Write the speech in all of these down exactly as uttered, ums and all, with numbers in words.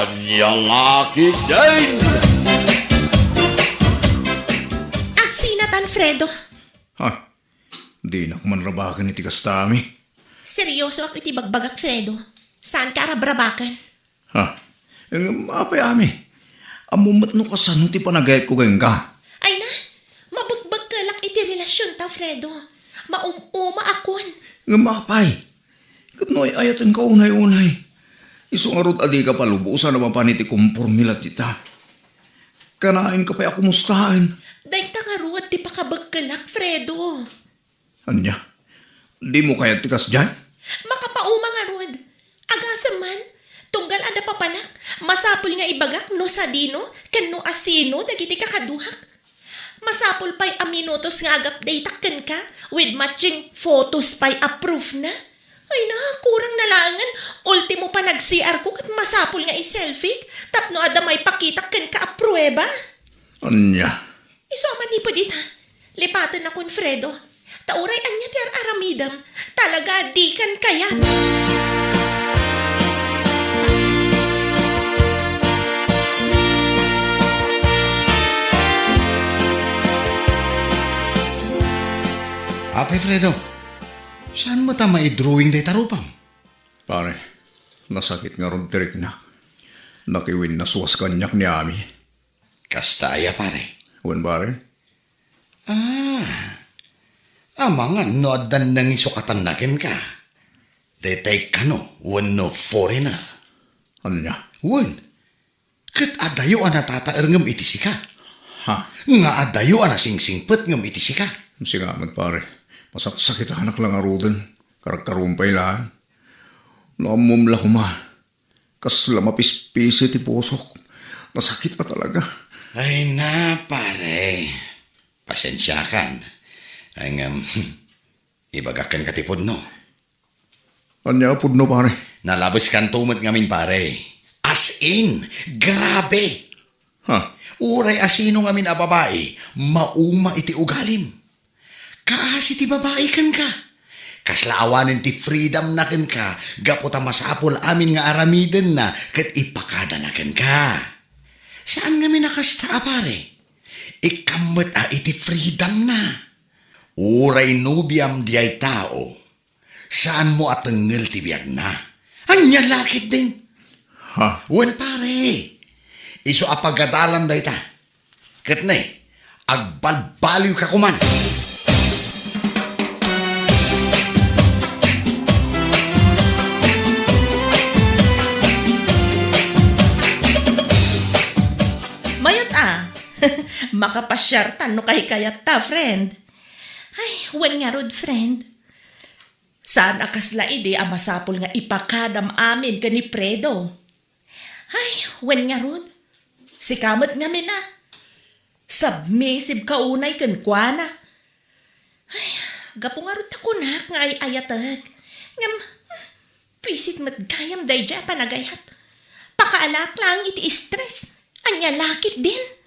Ania nga ketdin? Agsinatan, Fredo. Ha? Dinak man rabaken iti kasta, Ami. Seriosoak iti bagbagak, Fredo. Saanka a rabrabaken. Ha? Ngem apay, Ami? Ammom met no kasano ti panagayatko kenka? Ay na, mabekbekkelak iti relasionta, Fredo. Maum-umaakon. Ngem apay? Ket no ay-ayatenka unay-unay, isu ngarud a dika palubosan a mapan iti komporme la dita. Kanaenka pay a kumustaen. Dayta ngarud ti pakabekkelak, Fredo. Ania? Dimo kayat ti kasdiay? Makapauma ngarud. Agasem man, tunggal adda papanak, masapul nga ibagak no sadino ken no asino dagiti kakaduak. Masapul pay a minutos nga agupdate-ak kenka with matching photos pay a proof na. Ay na, kurang na laengen, ultimo panag-C R ko ket masapul nga i-selfie tapno adda maipakitak kenka a prueba. Ania? Isu a manipud ita, lipatennakon, Fredo. Ta uray ania ti ar-aramidem, talaga dikan kayat. Apay, Fredo, saan met a maidrawing dayta rupam? Pare, nasakit ngarud ti riknak. Nakiwinnaswas kaniak ni Ami. Kasta aya, pare? Wen, pare. Ah, amangan no addan nangisukatanna kenka. Daytay kano wenno foreigner. Ania? Wen, ket adayo a natataerngem iti sika. Ha? Nga adayo a nasingsingpetngem iti sika. Sika met, pare. Masaksakitanak la ngaruden. Karkaruam pay laeng. No ammom la koma. Kasla mapispisi ti pusok. Nasakit a talaga. Ay na, pare. Pasensiakan. Ay ngem, ibagak kenka ti pudno. Ania a pudno, pare? Nalabeskanto met ngamin, pare. As in, grabe. Ha? Uray asino ngamin a babai, mauma iti ugalim. Kaasi ti babai kenka. Kasla awanen ti freedom na kenka gapu ta masapul amin nga aramidenna ket ipakadana kenka. Saan ngamin a kasta a pare. Ikkam met a iti freedom na. Uray nobiam diay tao, saanmo a tengngel ti biagna. Ania la ketdin? Ha? Wen, pare. Isu a pagadalam dayta. Ket ne, agbalbaliwka koman. Mayat a. Makapasiarta no kaykayatta, friend. Ay, wen ngarud, friend. Saan a kasla idi a masapul nga ipakadam amin ken ni Fredo. Ay, wen ngarud, sika met ngamin a. Submissive ka unay kenkuana. Ay, gapu ngarud ta kunak nga ay-ayatek. Ngem, hmm, pisit met gayam daydiay a panagayat. Pakaalaak laeng iti stress. Ania la ketdin?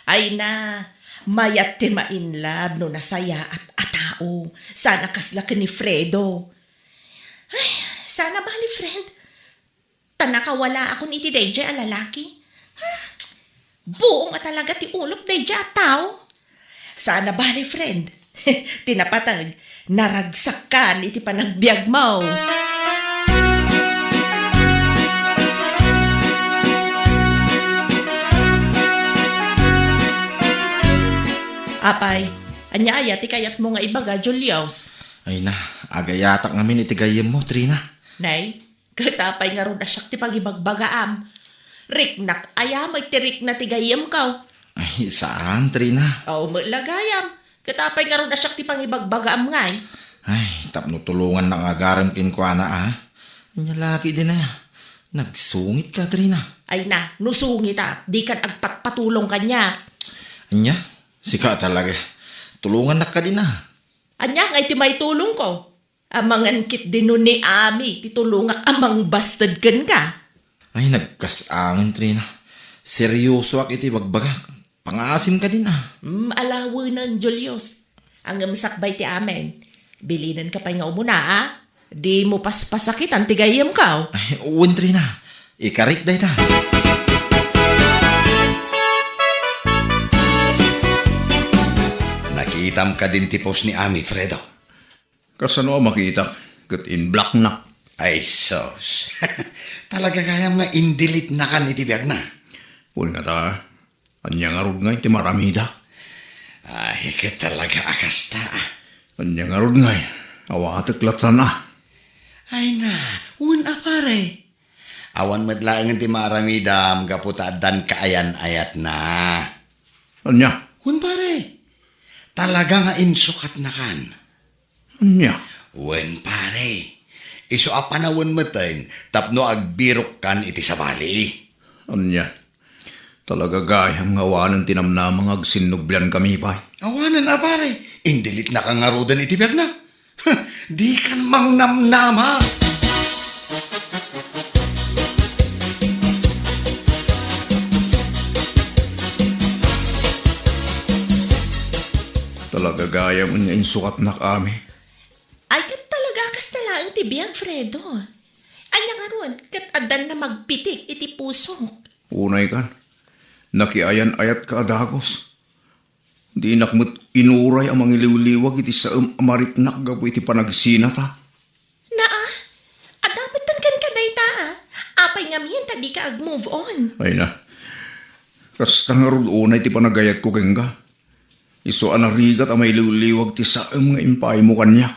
Ay na, mayat ti ma-in love no nasayaat a tao. Saan a kasla ken ni Fredo. Ay, saan a bali, friend. Ta nakawalaakon iti daydiay a lalaki. Hmm, buong a talaga ti ulok daydiay a tao. Saan a bali, friend. Ti napateg, naragsakkan iti panagbiagmo. Apay, ania aya ti kayatmo nga ibaga, Julius? Ay na, agayatak ngamin iti gayyemmo, Trina. Nay, ket apay ngarud a siak ti pangibagbagaam? Riknak aya met ti rikna ti gayyemko? Ay, saan, Trina. Aw, met la gayam. Ket apay ngarud a siak ti pangibagbagaam ngay? Ay, tapno tulongannak nga agarem kenkuana, a. Ania la ketdin a. Nagsungit ka, Trina. Ay na, no sungitak, dikan agpatpatulong kaniak. Ania? Sika talaga. Tulongannak ketdin a. Ania ngay ti maitulongko? Amangan ketdin no ni Ami ti tulongak a mangbasted kenka. Ay, nagkas-angin, Trina. Seriosoak iti bagbagak. Pangaasim ketdin a. Mm, alawenen, Julius. Ngem sakbay ti amin, bilinenka pay nga umuna, a? Dimo paspasakitan ti gayyemko. Ay, wen, Trina. Ikarik dayta. Itam kadin ti post ni Ami, Fredo. Kasano a makitak ket inblocknak? Ay, sus. Talaga gayam nga indelete-nakan iti biagna. Wen ngata, ania ngarud ngay ti maramidak? Ay, ket talaga a kasta, ah. Ania ngarud ngay, awatek lattan, ah. Ay na, wen a pare. Awan met laengen ti maaramidam gapu ta addan kaayan-ayatna. Ania? Wen pare. Talaga nga insukatnakan. Ania? Wen pare. Isu a panawen metten tapno agbirokkan iti sabali. Ania? Talaga gayam nga awanen ti namnama nga agsinnubliankami pay. Awanen a pare. Indelete-naka ngaruden iti biagna. Dikan mangnamnama. Talaga gayam nga insukatnak, Ami. Ay, ket talaga kasta laeng ti biag, Fredo. Ania ngarud, ket addan na magpitik iti pusok? Unay kan, nakiayan-ayatka a dagus. Dinak met inuray a mangiliwliwag iti saem a mariknak gapu iti panagsinata. Naa, adda met kenka dayta, a. Apay ngamin ta dika ag-move on? Ay na, kasta ngarud unay ti panagayatko kenka. Isu a narigat a mailiwliwag ti saem nga impaaymo kaniak.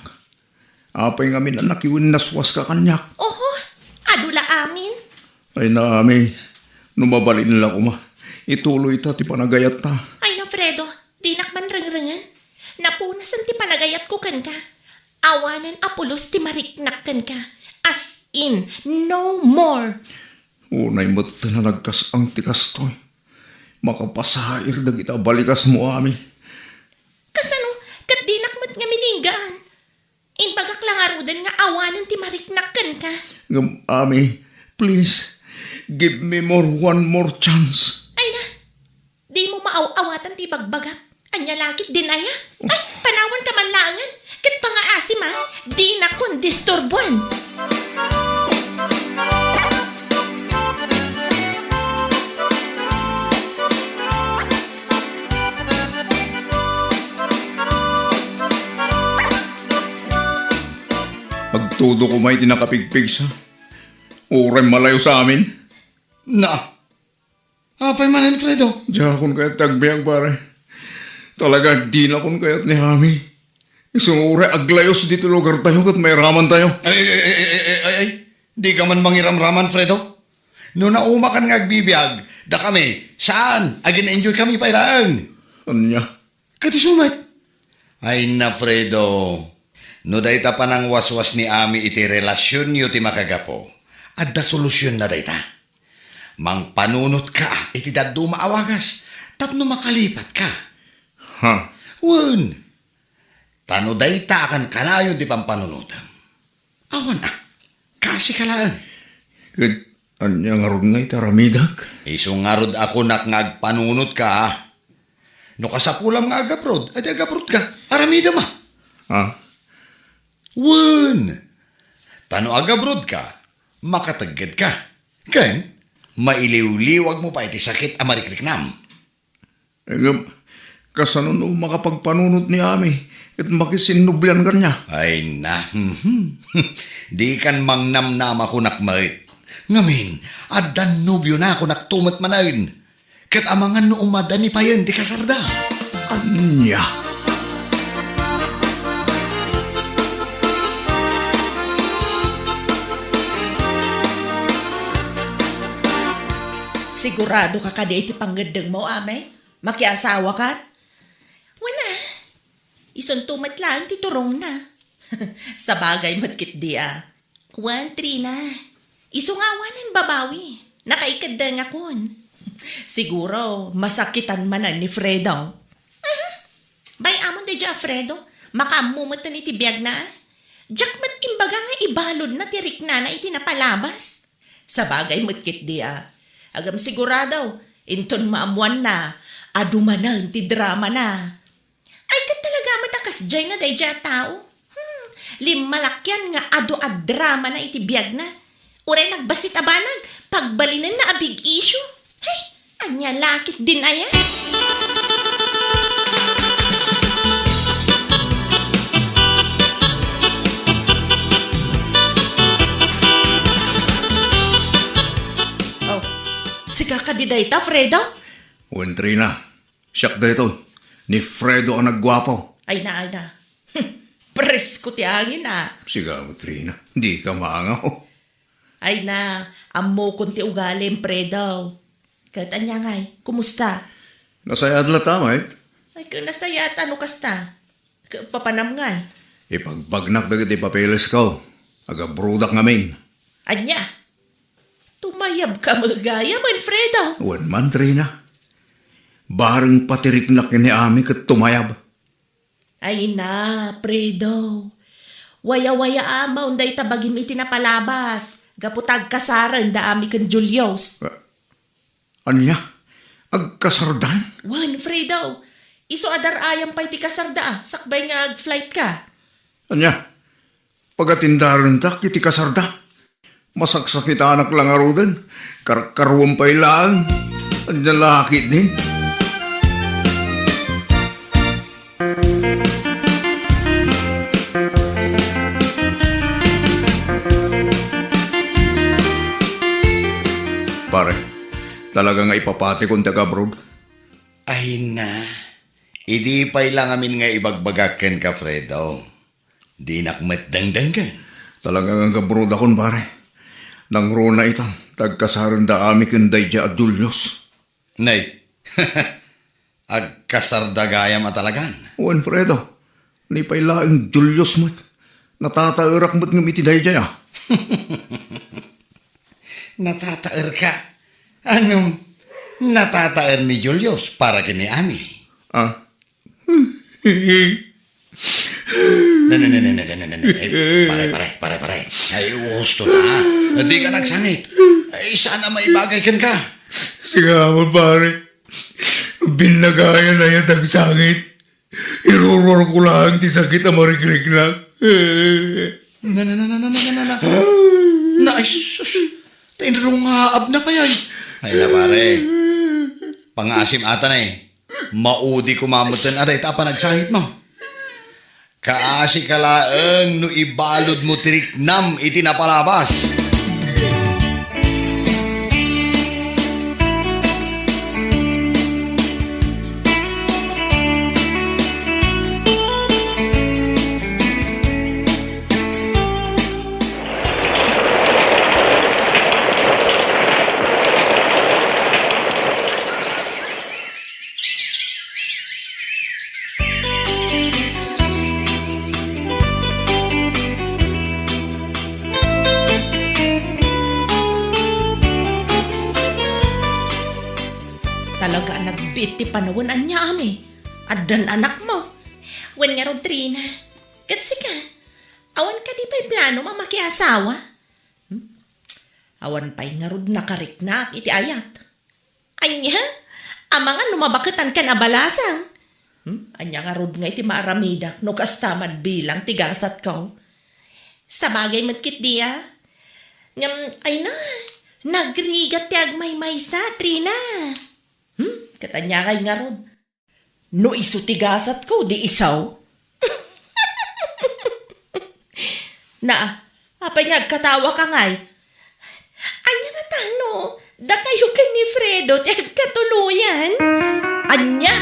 Apay ngamin a nakiwinnaswaska kaniak? Oho, adu la amin. Ay na, Ami, no mabalin la koma, ituloyta ti panagayatta. Ay na, Fredo, dinak man rengrengen. Napunasen ti panagayatko kenka. Awanen a pulos ti mariknak kenka. As in, no more. Unay met a nagkas-ang ti kastoy. Makapasair dagita a balikasmo, Ami. Kasano? Ket dinak met ngamin inggaan. Imbagak la ngaruden nga awanen ti mariknak kenka. Ngem, Ami, please, give me more, one more chance. Ay na, dimo maaw-awatan ti ibagbagak. Ania la ketdin aya? Ay, panawanka man laengen. Ket pangaasim a, dinakon disturbuan. Agtudo koma iti nakapigpigsa. Uray malayos amin. Na, apay manen, Fredo? Diakon kayat ti agbiag, pare. Talaga, dinakon kayat ni Ami. Isu nga uray aglayos ditoy lugartayo ket mairamantayo. Ay, ay, ay, ay, ay, ay, ay. Di ka man mangiramraman, Fredo? No naumakan nga agbibiag, dakami, saan? Agin-enjoy kami pay laeng. Ania? Ket isu met. Ay na, Fredo, no dayta panangwaswas ni Ami iti relasionyo ti makagapu, adda solusionna dayta. Mangpanunotka iti dadduma a wagas tapno makalipatka. Ha? Wen, ta no dayta a kankanayon ti pampanunotem, awan a, kasika laeng. Ket ania ngarud nga iti aramidek? Isu ngarud a kunak nga agpanunotka, a. No kasapulam nga agabroad, adi agabroadka. Aramidem a. Ha? Wen, ta no agabroadka, makateggedka. Ken, mailiwliwagmo pay ti sakit a marikriknam. Ngem, kasano no makapagpanunot ni Ami ket makisinnublian kaniak? Ay na, mhm. Dikan mangnamnama kunak met. Ngamin, addan nobiona kunak to met manen. Ket amangan no umada ni payen ti kasarda. Ania? Sigurado ka kadi iti pangngeddengmo, Amay? Makiasawakan? Wen a, isunto met laeng ti turongna. Sabagay met ketdi a. Wen, Trina, isu nga awanen babawi, nakaikeddengakon. Siguro, masakitan manen ni Fredo. Aha. Bay, amon daydiay a Fredo, makaammo metten iti biagna, a. Diak met imbaga nga ibaludna ti riknana iti napalabas. Sabagay met ketdi a. Agam sigurado, inton maammoanna, adu manen ti dramana. Ay, ket talaga met a kasdiay na daydiay a tao. Hmm, limmalakian nga adu a dramana iti biagna. Uray nagbassit a banag, pagbalinenna a big issue. Hey, ania la ketdin aya? Ka kadi dayta, Fredo? Wen, Trina. Siak daytoy. Ni Fredo a nagguapo. Ay na, ay na. Presko ti angin, a. Sika, Trina. Dika maangaw. Ay na, ammokon ti ugalim, Fredo. Ket ania ngay, kumusta? Nasayaat latta met. Ay, ket nasayaat no kasta. Ket papanam ngay? Ipagbagnak dagiti papelesko. Agabrodak ngamin. Ania? Tumayabka met gayam, Fredo? Wen man, Trina. Bareng patiriknak ni Ami ket tumayab. Ay na, Fredo. Waya-waya amaw dayta bagim iti napalabas. Gapu ta agkasaren da Ami ken Julius. Ah, Ania? Agkasardan? Wen, Fredo. Isu a dar-ayam pay ti kasarda, a, sakbay nga ag-flight ka. Ania? Pagatindarentak iti kasarda? Masaksakitanak la ngaruden. Karkaruam pay laeng. Ania la ketdin? Pare, talaga nga ipapatikon ti ag-abroad? Ay na, idi pay la ngamin nga ibagbagak kenka, Fredo. Dinak met dengdenggen. Talaga nga ag-abroadakon, pare. Nangruna ita, ta agkasaren da Ami ken daydiay a Julius. Nay, agkasarda gayam a talagan. Wen, Fredo. Ni pay laeng Julius met. Natataerak met ngem iti daydiay, a. Natataerka? Ngem, natataer ni Julius para ken ni Ami. Ah? Ne, ne, ne, ne, ne, ne, ne, ne, ne. Ay, pare, pare, pare, pare. Ay, husto na, ha? Dika nagsangit. Ay, saan a maibagay kenka? Sige, pare. Binnagayan aya ti agsangit. Iruruarko laeng ti sakit a marikriknak. Na, na, na, na, na, na, na, na. Na, ay, sus. Ta inrungaabna pay, ay. Ay na, pare. Pangaasim ata na, eh. Maudi koma metten a dayta a panagsangitmo. Kaasika laeng no ibaludmo ti riknam iti napalabas. Talaga a nagbiit ti panawen, ania, Ami? Addan anakmo? Wen ngarud, Trina. Ket sika, awan kadi pay planom a makiasawa? Hmm? Awan pay ngarud nakariknak iti ayat. Ania? Amangan no mabaketankan a balasang? Hmm? Ania ngarud nga iti maaramidak no kasta man bilang ti gasatko? Sabagay met ketdi a. Ngem, ay na, nagrigat ti agmaymaysa, Trina. Hmm? Ket ania ngay ngarud? No isu ti gasatko, di isu. Na, apay nga agkatawaka ngay? Ania nga tano, dakayo ken ni Fredo ti agkatuloyan? Ania?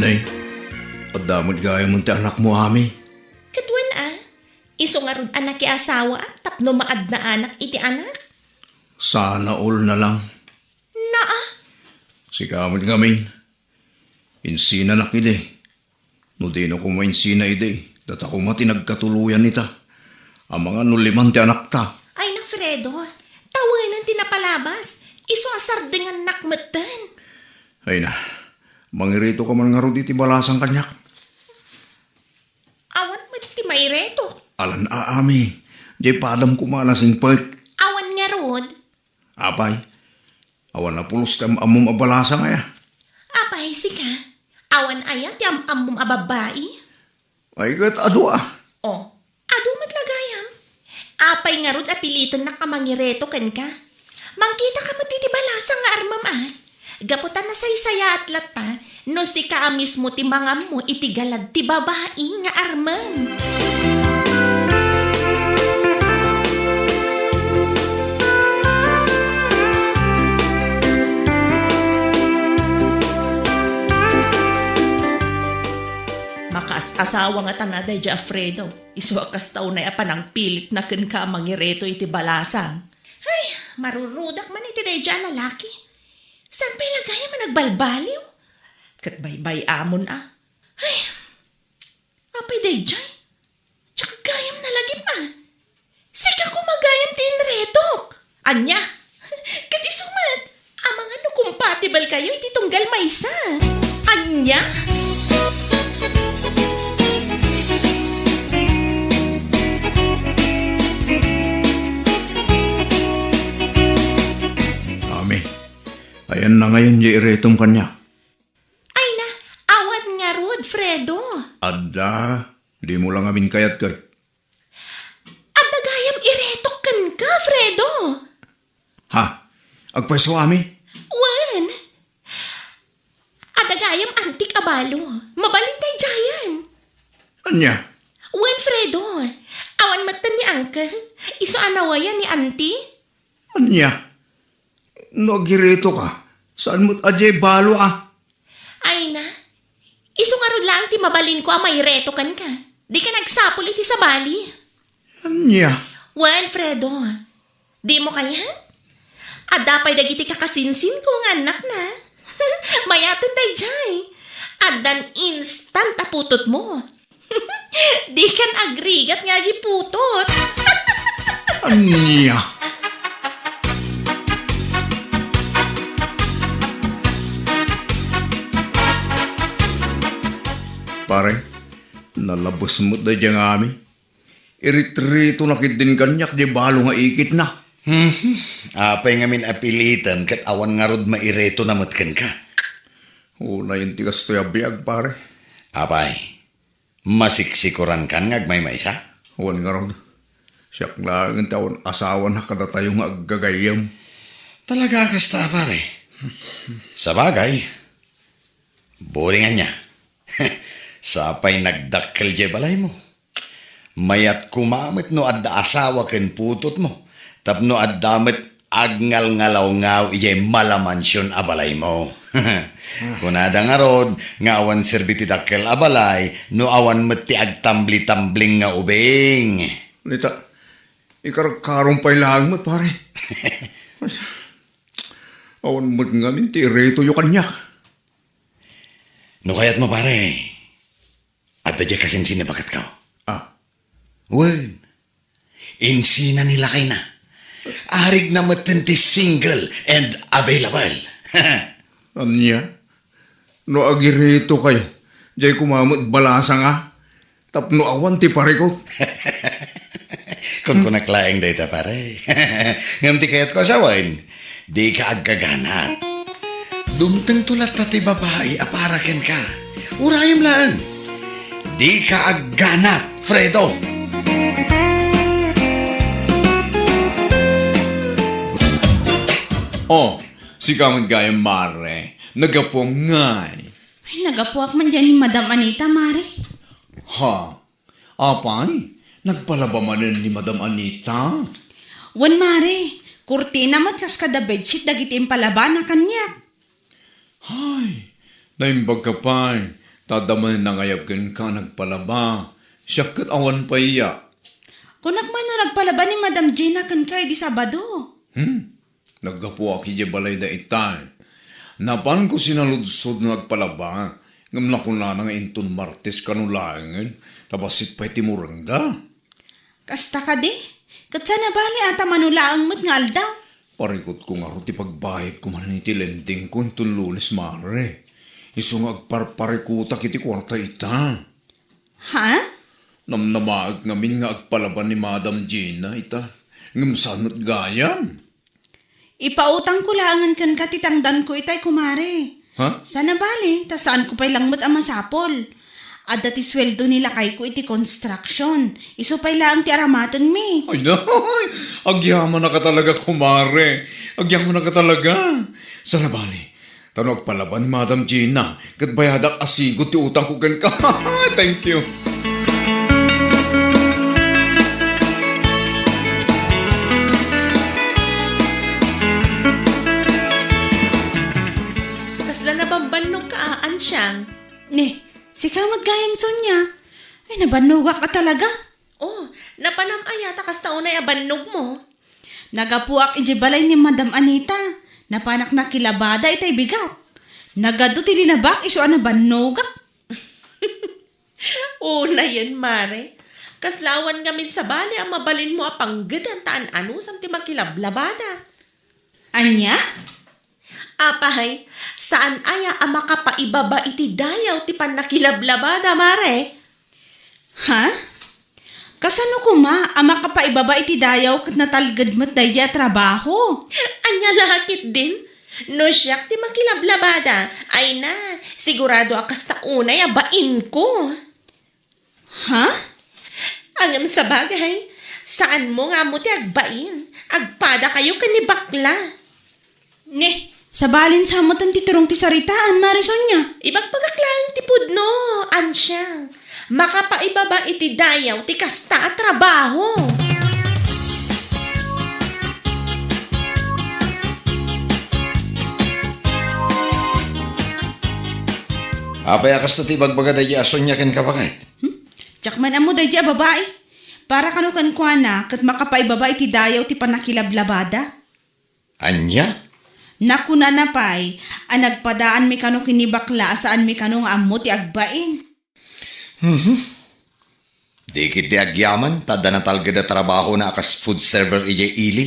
Nay, adda met gayam ti anakmo, Ami. Ket wen a, isu ngarud a nakiasawaak tapno maadnaanak iti anak? Sana all na lang. Naa? Sika met ngamin. Insinanak idi. No dino koma insina idi, data koma ti nagkatuloyan ita. Amangan no liman ti anakta. Ay, na, Fredo, tawenen ti napalabas. Isu a sardengannak metten. Ay na, mangirito ka man ngarud iti balasang kaniak. Awan met ti maireto. Alan a, Ami. Diay padam koma a nasingpet. Awan ngarud. Apay, awan a pulos ti am-ammom a balasang aya? Apay, sika? Awan aya ti am-ammom a babbai? Ay, ket adu a. Oh, adu met la gayam. Apay ngarud a pilitennak a mangireto kenka? Mangkitaka met iti balasang nga armem a. Gapu ta nasaysayaat latta, no sika a mismo ti mangammo iti galad ti babai nga armem. Makaas-asawa nga tan a daydi Alfredo. Isu a kasta unay a panangpilitna kenka a mangireto iti balasang. Ay, marurudak man iti daydi a lalaki. Saan pay la gayam a nagbalbaliw? Ket baybay-amon a. Ay, apay daydiay? Diak gayam nalagip a. Sika koma gayam ti inretok. Ania? Ket isu met, amangan no compatible kayo iti tunggal maysa. Ania? Ami, ayanna ngayon diay iretom kaniak? Ay na, awan ngarud, Fredo. Adda, dimo la ngamin kayat ket. Adda gayam iretok kenka, Fredo. Ha? Agpayso, ami? Wen. Adda gayam antik a balo. Mabalin daydiayen. Ania? Wen, Fredo. Awan metten ni Uncle. Isu a nawayan ni Auntie. Ania? No agiretoka, saan met a diay balo a? Ay na, isu ngarud laeng ti mabalinko a maireto kenka. Dika nagsapul iti sabali. Ania? Wen, Fredo, dimo kayat? Adda pay dagiti kakasinsinko nga annakna. Mayaten daydiay. Addan instant a putotmo. Dikan agrigat nga agiputot. Ania? Pare, nalabes met daydiay nga amin. Iritritona ketdin kaniak diay balo nga ikitna. Hmm, apay ngamin a pilitem ket awan ngarud mairetona met kenka? Unayen ti kastoy a biag, pare. Apay, masiksikorankan nga agmaymaysa? Wen ngarud, siak laengen ti awan asawana kadatayo nga aggagayyem. Talaga a kasta, pare? Sabagay, boring ania. Sapay nagdakkel diay balaymo. Mayat koma met no adda asawa ken putotmo, tapno adda met agngalngalawngaw idiay malamansion a balaymo. Kunada ngarud nga awan serbi ti dakkel a balay no awan met ti agtamblitambling nga ubing. Nita, ikarkarom pay laeng met, pare. Awan met ngamin ti iretoyo kaniak. No kayatmo, pare, adda diay kasinsin a baketko. Ah. Wen, insina ni lakayna. Arigna metten ti single and available. Ania? No agiretokayo, diay koma met balasang a? Tapno awan ti parikut. Kunkunak laeng dayta, pare. Ngem ti kayatko a sawen, dika aggaganat. Dumtengto latta ti babai a para kenka. Urayem laeng. Dika agganat, Fredo. Oh, sika met gayam, mare. Nagapuam ngay. Ay, nagapuak man diay ni Madam Anita, mare. Ha? Apay, nagpalaba manen ni Madam Anita? Wen, mare. Kurtina met kas kada bedsheet dagiti impalabana kaniak. Hay, naimbagka pay, ta adda manen nangayab kenka a nagpalaba. Siak ket awan pay ya. Kunak man no nagpalaba ni Madam Gina kenka idi Sabado. Hmm? Naggapuak idiay balayda itay. Napanko sinaludsod no agpalaba, ngem nakunana nga inton Martes kano laengen, ta bassit pay ti murengda. Kasta kadi? Ket saan a bale a ta mano laeng met nga aldaw? Parikutko ngarud ti pagbayadko manen iti lendingko inton Lunes, mare. Isu nga agparparikutak iti kuarta ita. Ha? Namnamaek ngamin nga agpalaba ni Madam Gina ita. Ngem saan met gayam? Ipautangko laengen kenka ti tangdanko itay, kumare. Ha? Saan a bale, ta saanko pay lang met a masapul. Adda ti sueldo ni lakayko iti construction. Isu pay laeng ti aramatenmi. Ay, nay! Agyamanaka talaga, kumare. Agyamanaka talaga. Saan a bale, Ta no agpalaba ni Madam Gina, ket bayadak a sigud ti utangko kenka. Thank you. Kasla nabambannogka a, Ansiang? Ne, sika met gayam, Sonia. Ay, nabannogak a talaga. Oh, napanam aya ta kasta unay a bannogmo? Nagapuak idiay balay ni Madam Anita. Napanak nakilabada itay bigat. Nagadu ti linabak isu a nabannogak. Unayen, Mare. Kasla awan ngamin sabali a mabalinmo a panggedan ta an-anusam ti makilablabada. Ania? Apay, saan aya a makapaibaba iti dayaw ti pannakilablabada, Mare? Ha? Kasano koma a makapaibaba iti dayaw ket natalged met daydi a trabaho? Ania la ketdin? No siak ti makilablabada, ay na, sigurado a kasta unay a bainko. Ha? Ngem sabagay, saanmo nga ammo ti agbain. Agpadakayo ken ni bakla. Ne, sabalin sa metten ti turong ti saritaan, Mare Sonia. Ibagbagak laeng ti pudno, Ansiang. Makapaibaba iti dayaw ti kasta a trabaho. Apay a kasta ti ibagbaga daydi a Sonia kenka, baket? Hmm? Diak man ammo daydi a babai. Para kano kenkuana, ket makapaibaba iti dayaw ti pannakilablabada. Ania? Nakunana pay a nagpadaanmi kano ken ni bakla a saanmi kano nga ammo ti agbain. Mhm. Di ketdi agyaman ta adda natalged a trabahona a kas food server idiay ili.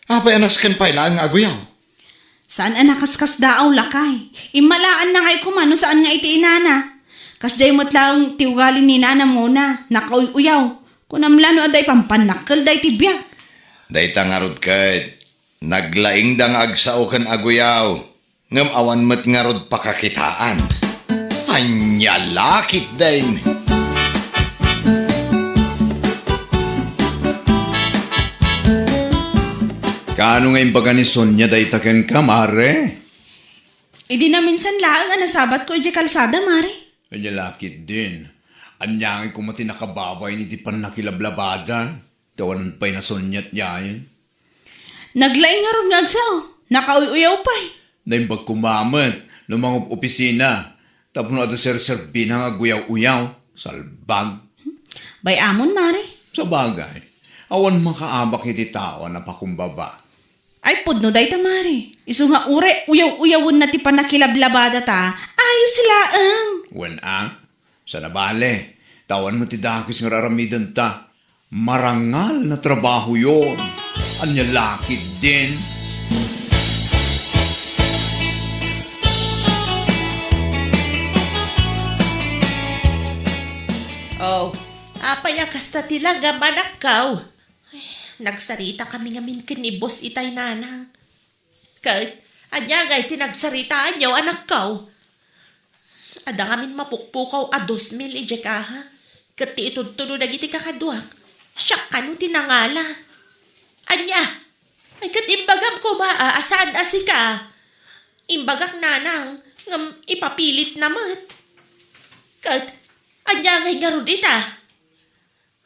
Apay a nasken pay laeng nga aguyaw? Saan a nakaskasdaaw, lakay. Immalaanna ngay koma no saan nga iti inana. Kasdiay met laeng ti ugali ni nanam, Mona, nakauy-uyaw. Kunam la no adda ipampannakkel daydi biag. Dayta ngarud ket naglaingda nga agsao ken aguyaw, ngem awan met ngarud pakakitaan. Ania la ketdin? Kaano nga imbaga ni Sonia dayta kenka, Mare? Idi naminsan laeng a nasabatko idiay kalsada, Mare. Ania la ketdin? Ania ngay koma ti nakababain iti pannakilablabada? Awanan pay nasuniat yayen. Naglaing ngarud nga agsao. Nakauy-uyaw pay. Naimbag koma met no mangup-opisina tapno adda serserbina nga aguyaw-uyaw. Salbag. Bay-amon, Mare. Sabagay, awan makaabak iti tao a napakumbaba. Ay, pudno dayta, Mare. Isu nga uray uyaw-uyawenna ti pannakilablabada ta, ayos laeng. Wen a, saan a bale, ta awan met ti dakes nga ar-aramidenta. Marangal na trabaho yon. Ania la ketdin? Oh, apay a kasta ti langam, anakko? Ay, nagsaritakami ngamin ken ni Boss itay, Nanang. Ket, ania ngay ti nagsaritaanyo, anakko? Adda ngamin mapukpukaw a dos mil idiay kaha, ket ti itudtudo dagiti kakaduak, siak kano ti nangala. Ania? Ay, ket imbagam koma a, a saan a sika? Imbagak, Nanang, ngem ipapilitna met. Ket, ania ngay ngarud ita?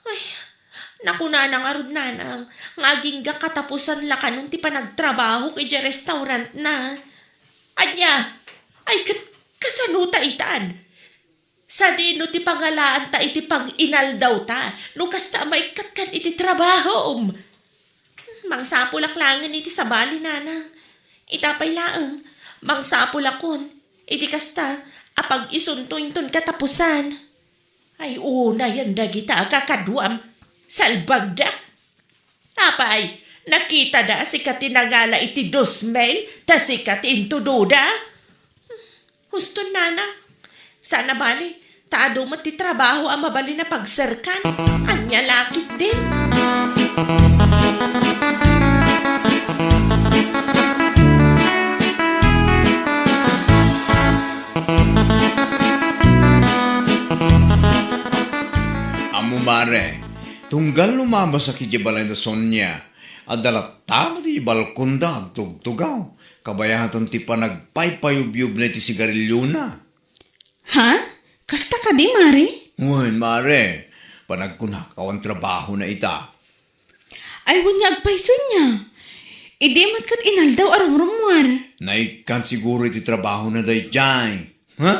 Ay, nakunana ngarud, Nanang, nga agingga katapusan la kanon ti panagtrabahok idiay restaurantna. Ania? Ay, ket kasano ta itan? Sadino ti pangalaanta iti panginaldawta no kasta a maikkatkan iti trabahom? Mangsapulak laengen iti sabali, Nanang. Ita pay laeng, mangsapulakon iti kasta a pag-isunto inton katapusan. Ay, unayen dagita a kakaduam. Salbagda. Apay, nakitada a sika ti nangala iti dos mil, ta sika ti intudoda? Huston, Nanang. Saan a bale, ta adu met ti trabaho a mabalin a pagserkan. Ania la ketdin? Ammo, Mare, tunggal lumabasak idiay balay da Sonia, adda latta met idiay balkonda agtugtugaw. Kabayatan ti panagpaypayubyubna iti sigariliona. Ha? Kasta kadi, Mare? Wen, Mare. Panagkunak, awan trabahona ita. Ay, wen nga agpayso nia. Idi met ket inaldaw a rumrummuar. Naikkan siguro iti trabahona daydiay. Ha?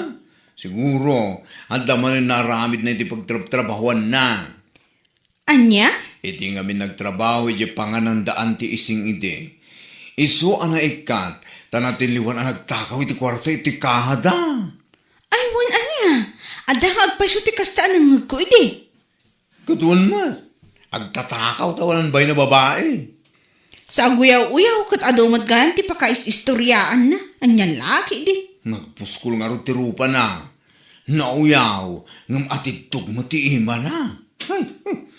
Siguro, adda manen naaramidna iti pagtrabtrabahuanna. Ania? Iti ngamin nagtrabaho idiay panganandaan ti ising idi. Isu a naikkat, ta natilliwan a nagtakaw iti kuarta iti kahada. Ay, wen ania? Adda nga agpayso ti kasta a nangngegko idi. Ket wen met, agtatakaw ta awan bain a babai. Sa aguyaw-uyaw ket adu met gayam ti pakais-istoriaanna. Ania la ketdi? Nagpuskol ngarud ti rupana. Nauyaw, ngem atiddog met ti imana. Ay,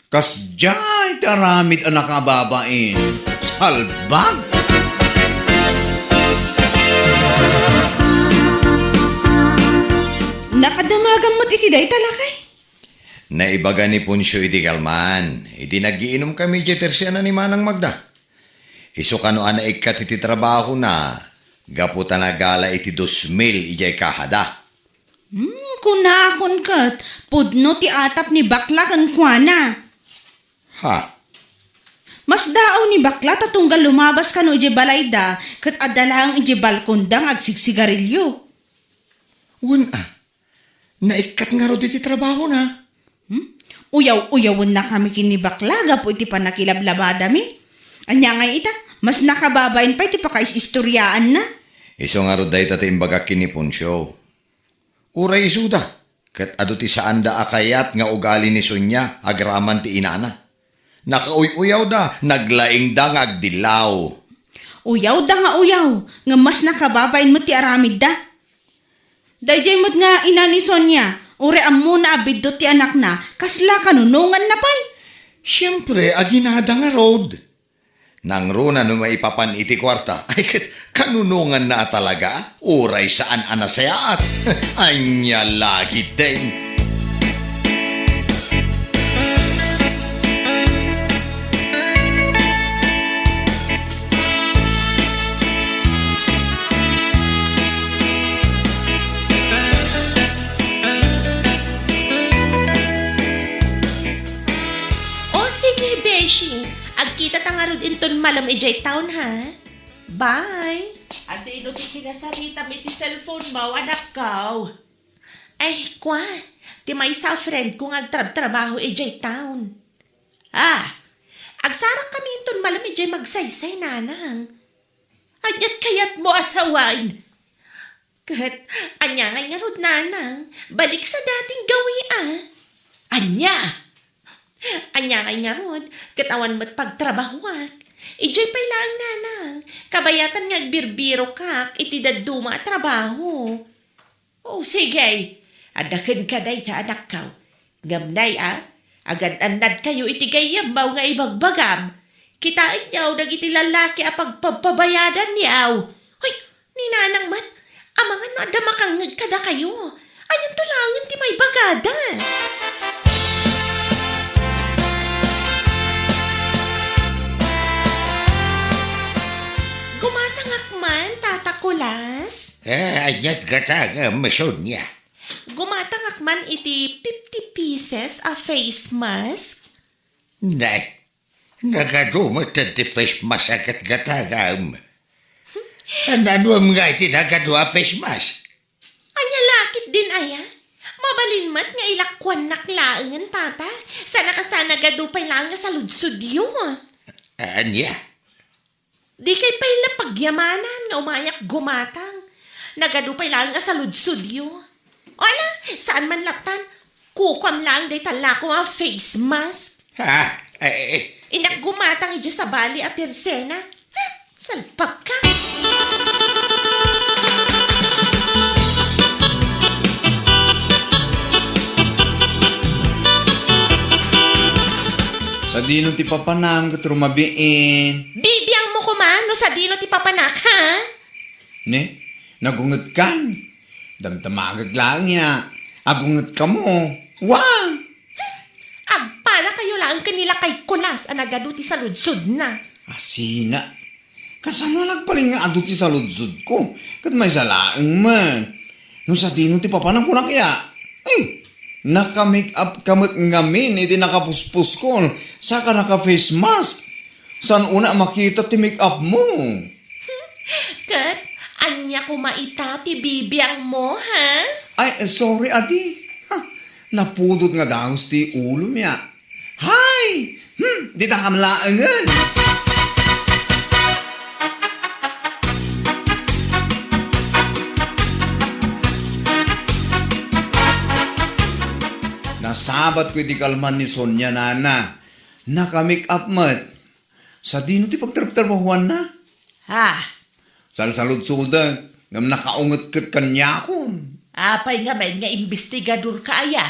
kasdiay ti aramid a nakababain. Salbag! Nakadamagam met iti dayta, lakay? Naibaga ni Poncio iti kalman, idi nagiinumkami idiay tersiana ni Manang Magda. Isu kano a naikkat iti trabahona, gapu ta nagala iti dos mil idiay kahada. Hmm, kunakon ket, pudno ti atap ni Bakla kenkuana. Ha? Masdaaw ni Bakla ta tunggal lumabas kano idiay balayda, ket adda laeng idiay balkonda nga agsigsigarilio. Wen a, naikkat ngarud iti trabahona. Hmm? Uyaw-uyawennakami ken ni Bakla gapu iti pannakilablabadami. Ania ngay ita, mas nakababain pay ti pakais-istoriaanna. Isu ngarud dayta ti imbagak ken ni Poncio. Uray isuda, ket adu ti saanda a kayat nga ugali ni Sonia agraman ti inana. Nakauy-uyawda, naglaingda nga agdillaw. Uyawda nga uyaw, ngem mas nakababain met ti aramidda. Daydiay met nga ina ni Sonia, uray ammona a biddut ti anakna, kasla kanunonganna pay? Siempre, aginada ngarud. Nangruna no maipapan iti kuarta, ay ket kanunonganna a talaga, uray saan a nasayaat. Ania la ketdin? O, sige, beshi. Agkitata ngarud inton malem idiay town, ha? Bye. Asino ti kinasaritam iti cellphone mo, anakko? Ay, kua, ti maysa a friend ko nga agtrabtrabaho idiay town. Ah, agsarakkami inton malem idiay Magsaysay, nanang. Ania't kayatmo a sawen? Ket ania ngay ngarud, nanang? Balik sa dating gawi, a. Ania? Ania ngay ngarud? Ket awan met pagtrabahoak. Idiay pay laeng, nanang. Kabayatan nga agbirbirokak iti dadduma a trabaho. O, sige. Adda kenka dayta, anakko. Ngem nay a, agan-annadkayo iti gayyemmo nga ibagbagam. Kitaenyo dagiti lallaki a pagpabpabayadanyo. Hoy, ni nanang met, amangan no adda makangngeg kadakayo. Anianto laengen ti maibagada? Gumatangak man, Tata Kulas. Eh, ania't gatangem, Sonia? Gumatangak man iti fifty pieces a face mask. Nay, nagadu met ti face mask a gatgatangam. Naanuem ngay ti nagadu a face mask? Ania la ketdin aya? Mabalin met nga ilakuannak laengen, tata. Sana kasta nagadu pay laeng a saludsodyo. Ania? Dikay pay la pagyamanan nga umayak gumatang. Nagadu pay laeng a saludsodyo. O ala, saan man lattan. Kukuam laeng dayta lako a face mask. Ha? Eh, eh, eh. Innak gumatang idiay sabali a tersena. Hmm, salpagka. Sadino ti papanam ket rumabiin? Bibiangmo koma no sadino ti papanak, ha? Ne? Nagungetkan? Damdamagek laeng ya. Agungetkamo. Wa! Agpadakayo laeng ken ni lakay Kulas a nagadu ti saludsodna. Asina. Kasano a nagpalin nga adu ti saludsodko? Ket maysa laeng met. No sadino ti papanam, kunak ya. Hmm. Naka-make up ka met ngamin iti nakapuspuskol, saka naka-face mask. Saan unay a makita ti make up mo? Ket ania koma ita ti bibiangmo, ha? Ay, sorry, adi. Ha, napudot nga dagus ti ulom ya. Hay! Hmm, dita kam laengen. Nasabatko iti kalman ni Sonia, nana. Naka-make up met. Sadino ti pagtrabtrabahuanna? Ha? Salsaludsodek, ngem nakaunget ket kaniakon. Apay ngamin nga imbestigadorka aya?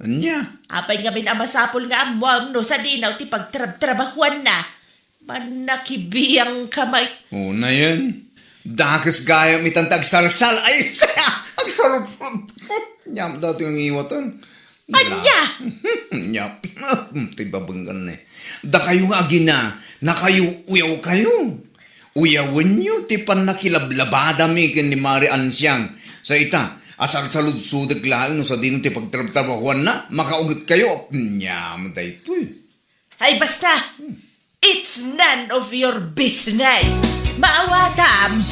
Ania? Apay ngamin a masapul nga ammoam no sadino ti pagtrabtrabahuanna? Manakibiangka met. Unayen. Dakes gayam itan ti agsalsal. Ay, agsaludsod. Ania met daytoy nga ngiwaten. Ania? Ania? Ti babenggan ne. Dakayo nga agina, nakayo-uyawkayo. Uyawenyo ti pannakilablabadami ken ni Mari Ansiang. Sa ita, a salsaludsodek laeng no sadino ti pagtrabtrabahuanna, makaungetkayo. Ania met daytoy? Ay, basta! It's none of your business! Maawatam!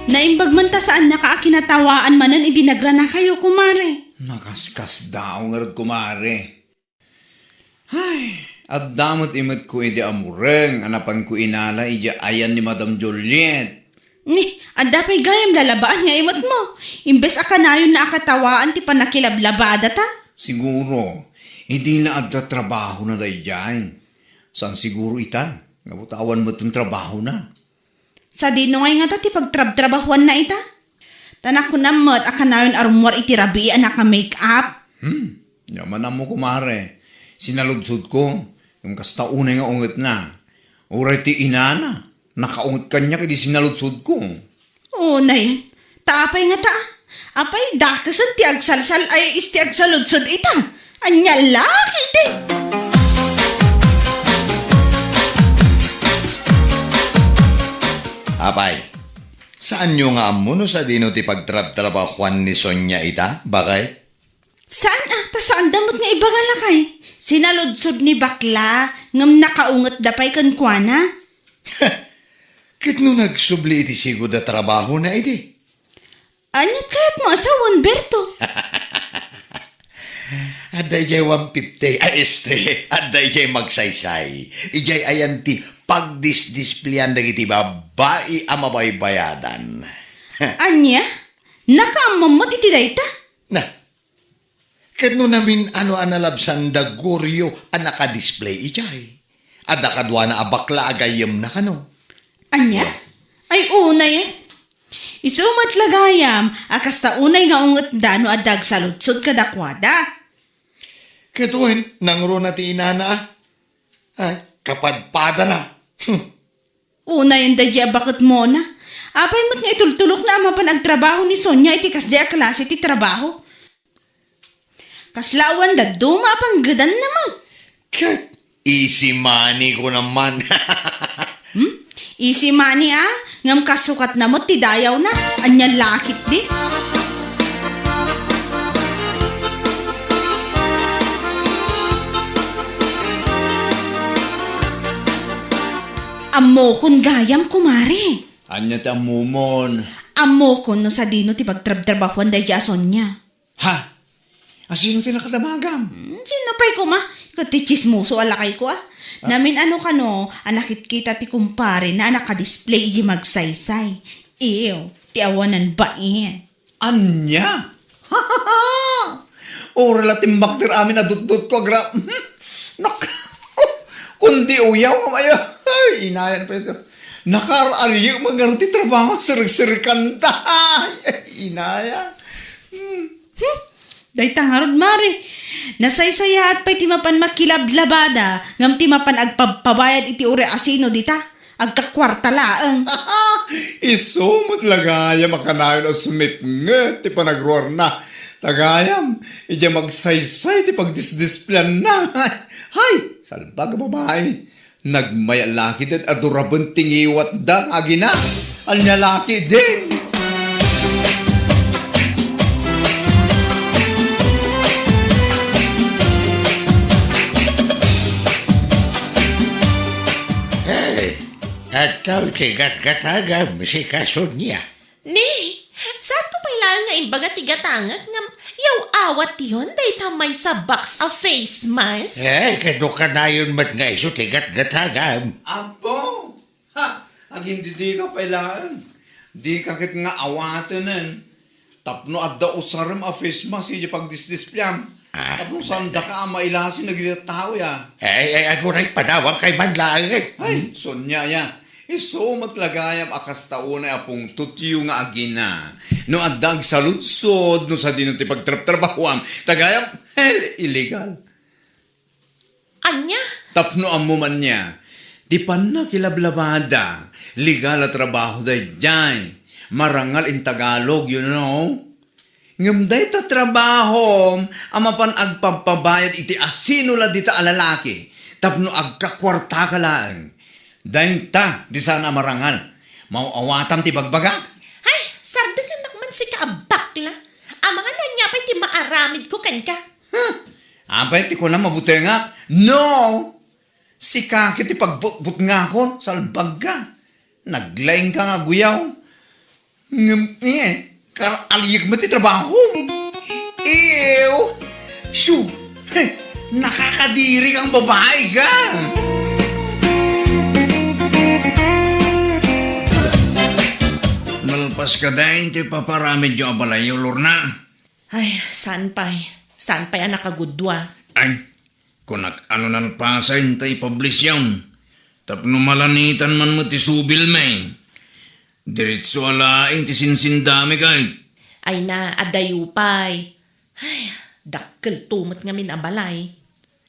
Naimbag man ta saannaka a kinatawaan manen idi nagranakayo, kumare. Nakaskasdaaw ngarud, kumare. Ay, adda met imetko idi amureng a napanko inala idiay ayan ni Madam Juliet. Ni, adda pay gayam lalabaan nga imetmo. Imbes a kanayonna a katawaan ti pannakilablabadata. Siguro, idi la adda trabahona daydiay. Saan siguro itan, nga butawan met ti trabahona. Sadino ngay ngata ti pagtrabtrabahuanna ita? Ta nakunam met a kanayon a rummuar iti rabii a naka-make up. Hmm, ania man ammo, kumare. Sinaludsodko, ngem kasta unay nga ungetna. Uray ti inana, nakaunget kaniak idi sinaludsodko. Unay, ta apay ngata? Apay, dakesen ti agsalsal ay is ti agsaludsod ita. Ania la ketdi? Apay, saanyo nga ammo no sadino ti pagtrabtrabahuan ni Sonia ita, baket? Saan a, ta saanda met nga ibaga lakay. Sinaludsod ni bakla, ngem nakaungetda pay kenkuana. Ket no nagsubli iti sigud a trabahona idi? Aniat kayatmo a sawen, Berto? Adda idiay one fifty, ay, este, adda idiay Magsaysay. Idiay ayan ti pagdisdispleyan dagiti babbai a mabaybayadan. Ania? Nakaammom met iti dayta? Na, ket no namin-ano a nalabsan da Gorio a nakadisplay idiay, adda kaduana a bakla a gayyemna kano. Ania? Ay, unay. Isu met la gayam a kasta unay nga ungetda no adda agsaludsod kadakuada. Ket wen, nangruna ti inana, a? Ay, kapadpadana. Hmm. Unayen daydiay a baketmona. Apay met nga itultulokna a mapan agtrabaho ni Sonia iti kasdiay a klase ti trabaho? Kasla awan dadduma a panggedanna met. Ket easy money ko naman. Hmm? Easy money, a? Ngem kasukatna met ti dayawna. Ania la ketdi? Ammokon gayam, kumare. Ania ti ammomon? Ammokon no sadino ti pagtrabtrabahuan daydiay a Sonia. Ha? Asino ti nakadamagam? Hmm, sino pay koma? Ket ti tsismoso a lakayko, a. Ah. Namin-ano kano a nakitkita ti kumparena a nakadisplay idiay Magsaysay. Ew, ti awanan bain. Ania? Uray la timbakder amin a dutdotko, agra-, nak-, kundi uyaw nga maya. Ay, inayan pay ito. Nakaar-aryek met ngarud ti trabaho, sirikanta. Ay, inaya. Hmm. Hmm. Dayta ngarud, mare. Nasaysayaat pay ti mapan makilablabada, ngem ti mapan agpabpabayad iti uray asino dita. Agkakuarta laeng. Isu met la gayam a kanayon a sumipnget ti panagruarna. Tagayam, idiay magsaysay ti pagdisdispleanna. Hay, salbag a babai. Nagmayat la ketdin a duraben ti ngiwatda nga agina. Ania la ketdin? Hey, adtoy ti gatgatagam, sika Sonia. Ni, saanko pay laeng nga imbaga ti gatangek ngem yaw-awatyon dayta maysa box a face mask? Eh, kano kanayon met nga isu ti gatgatagam? Apo! Ha! Agindidika pay laeng. Dika ket nga awatenen. Tapno adda usarem a face mask idiay pagdisdispleam. Ah. Tapno saandaka a mailasi dagiti tao, ya. Ay, ay, aguray, panawankayo man laeng. Ay, Sonia, ya. Isu met la gayam a kasta unay a pungtotyo nga agina. No adda agsaludsod, no sadino ti pagtrabtrabahoam, ta gayam, eh, illegal. Ania? Tapno ammom ania, ti pannakilablabada, legal a trabaho daydiay. Marangal in Tagalog, you know. Ngem dayta trabahom a mapan agpagpabayad iti asino la dita a lalaki tapno agkakuartaka laeng. Dayta ti saan a marangal. Maaw-awatam ti bagbagak. Ay, sardenganak man sika a bakla. Amangan ania pay ti maaramidko kenka? Huh? Apay ti kunam a butengak? No! Sika ket ti pagbutbutngakon, salbagka. Naglaingka nga aguyaw. Ngem, eh, kar-, aliyek met ti trabaho. Ew! Shoo! Heh, nakakadiri kang babae ka! Malpas kadi ti paparamidyo a balayyo, Lorna? Ay, saan pay? Saan pay a nakagudua? Ay, kunak, ano nalpasen ta ipablision? Tapno malanitan man met ti subilmi. Diretso a laeng ti sinsindami kay. Ay na, adayo pay. Ay, dakkelto met ngamin a balay.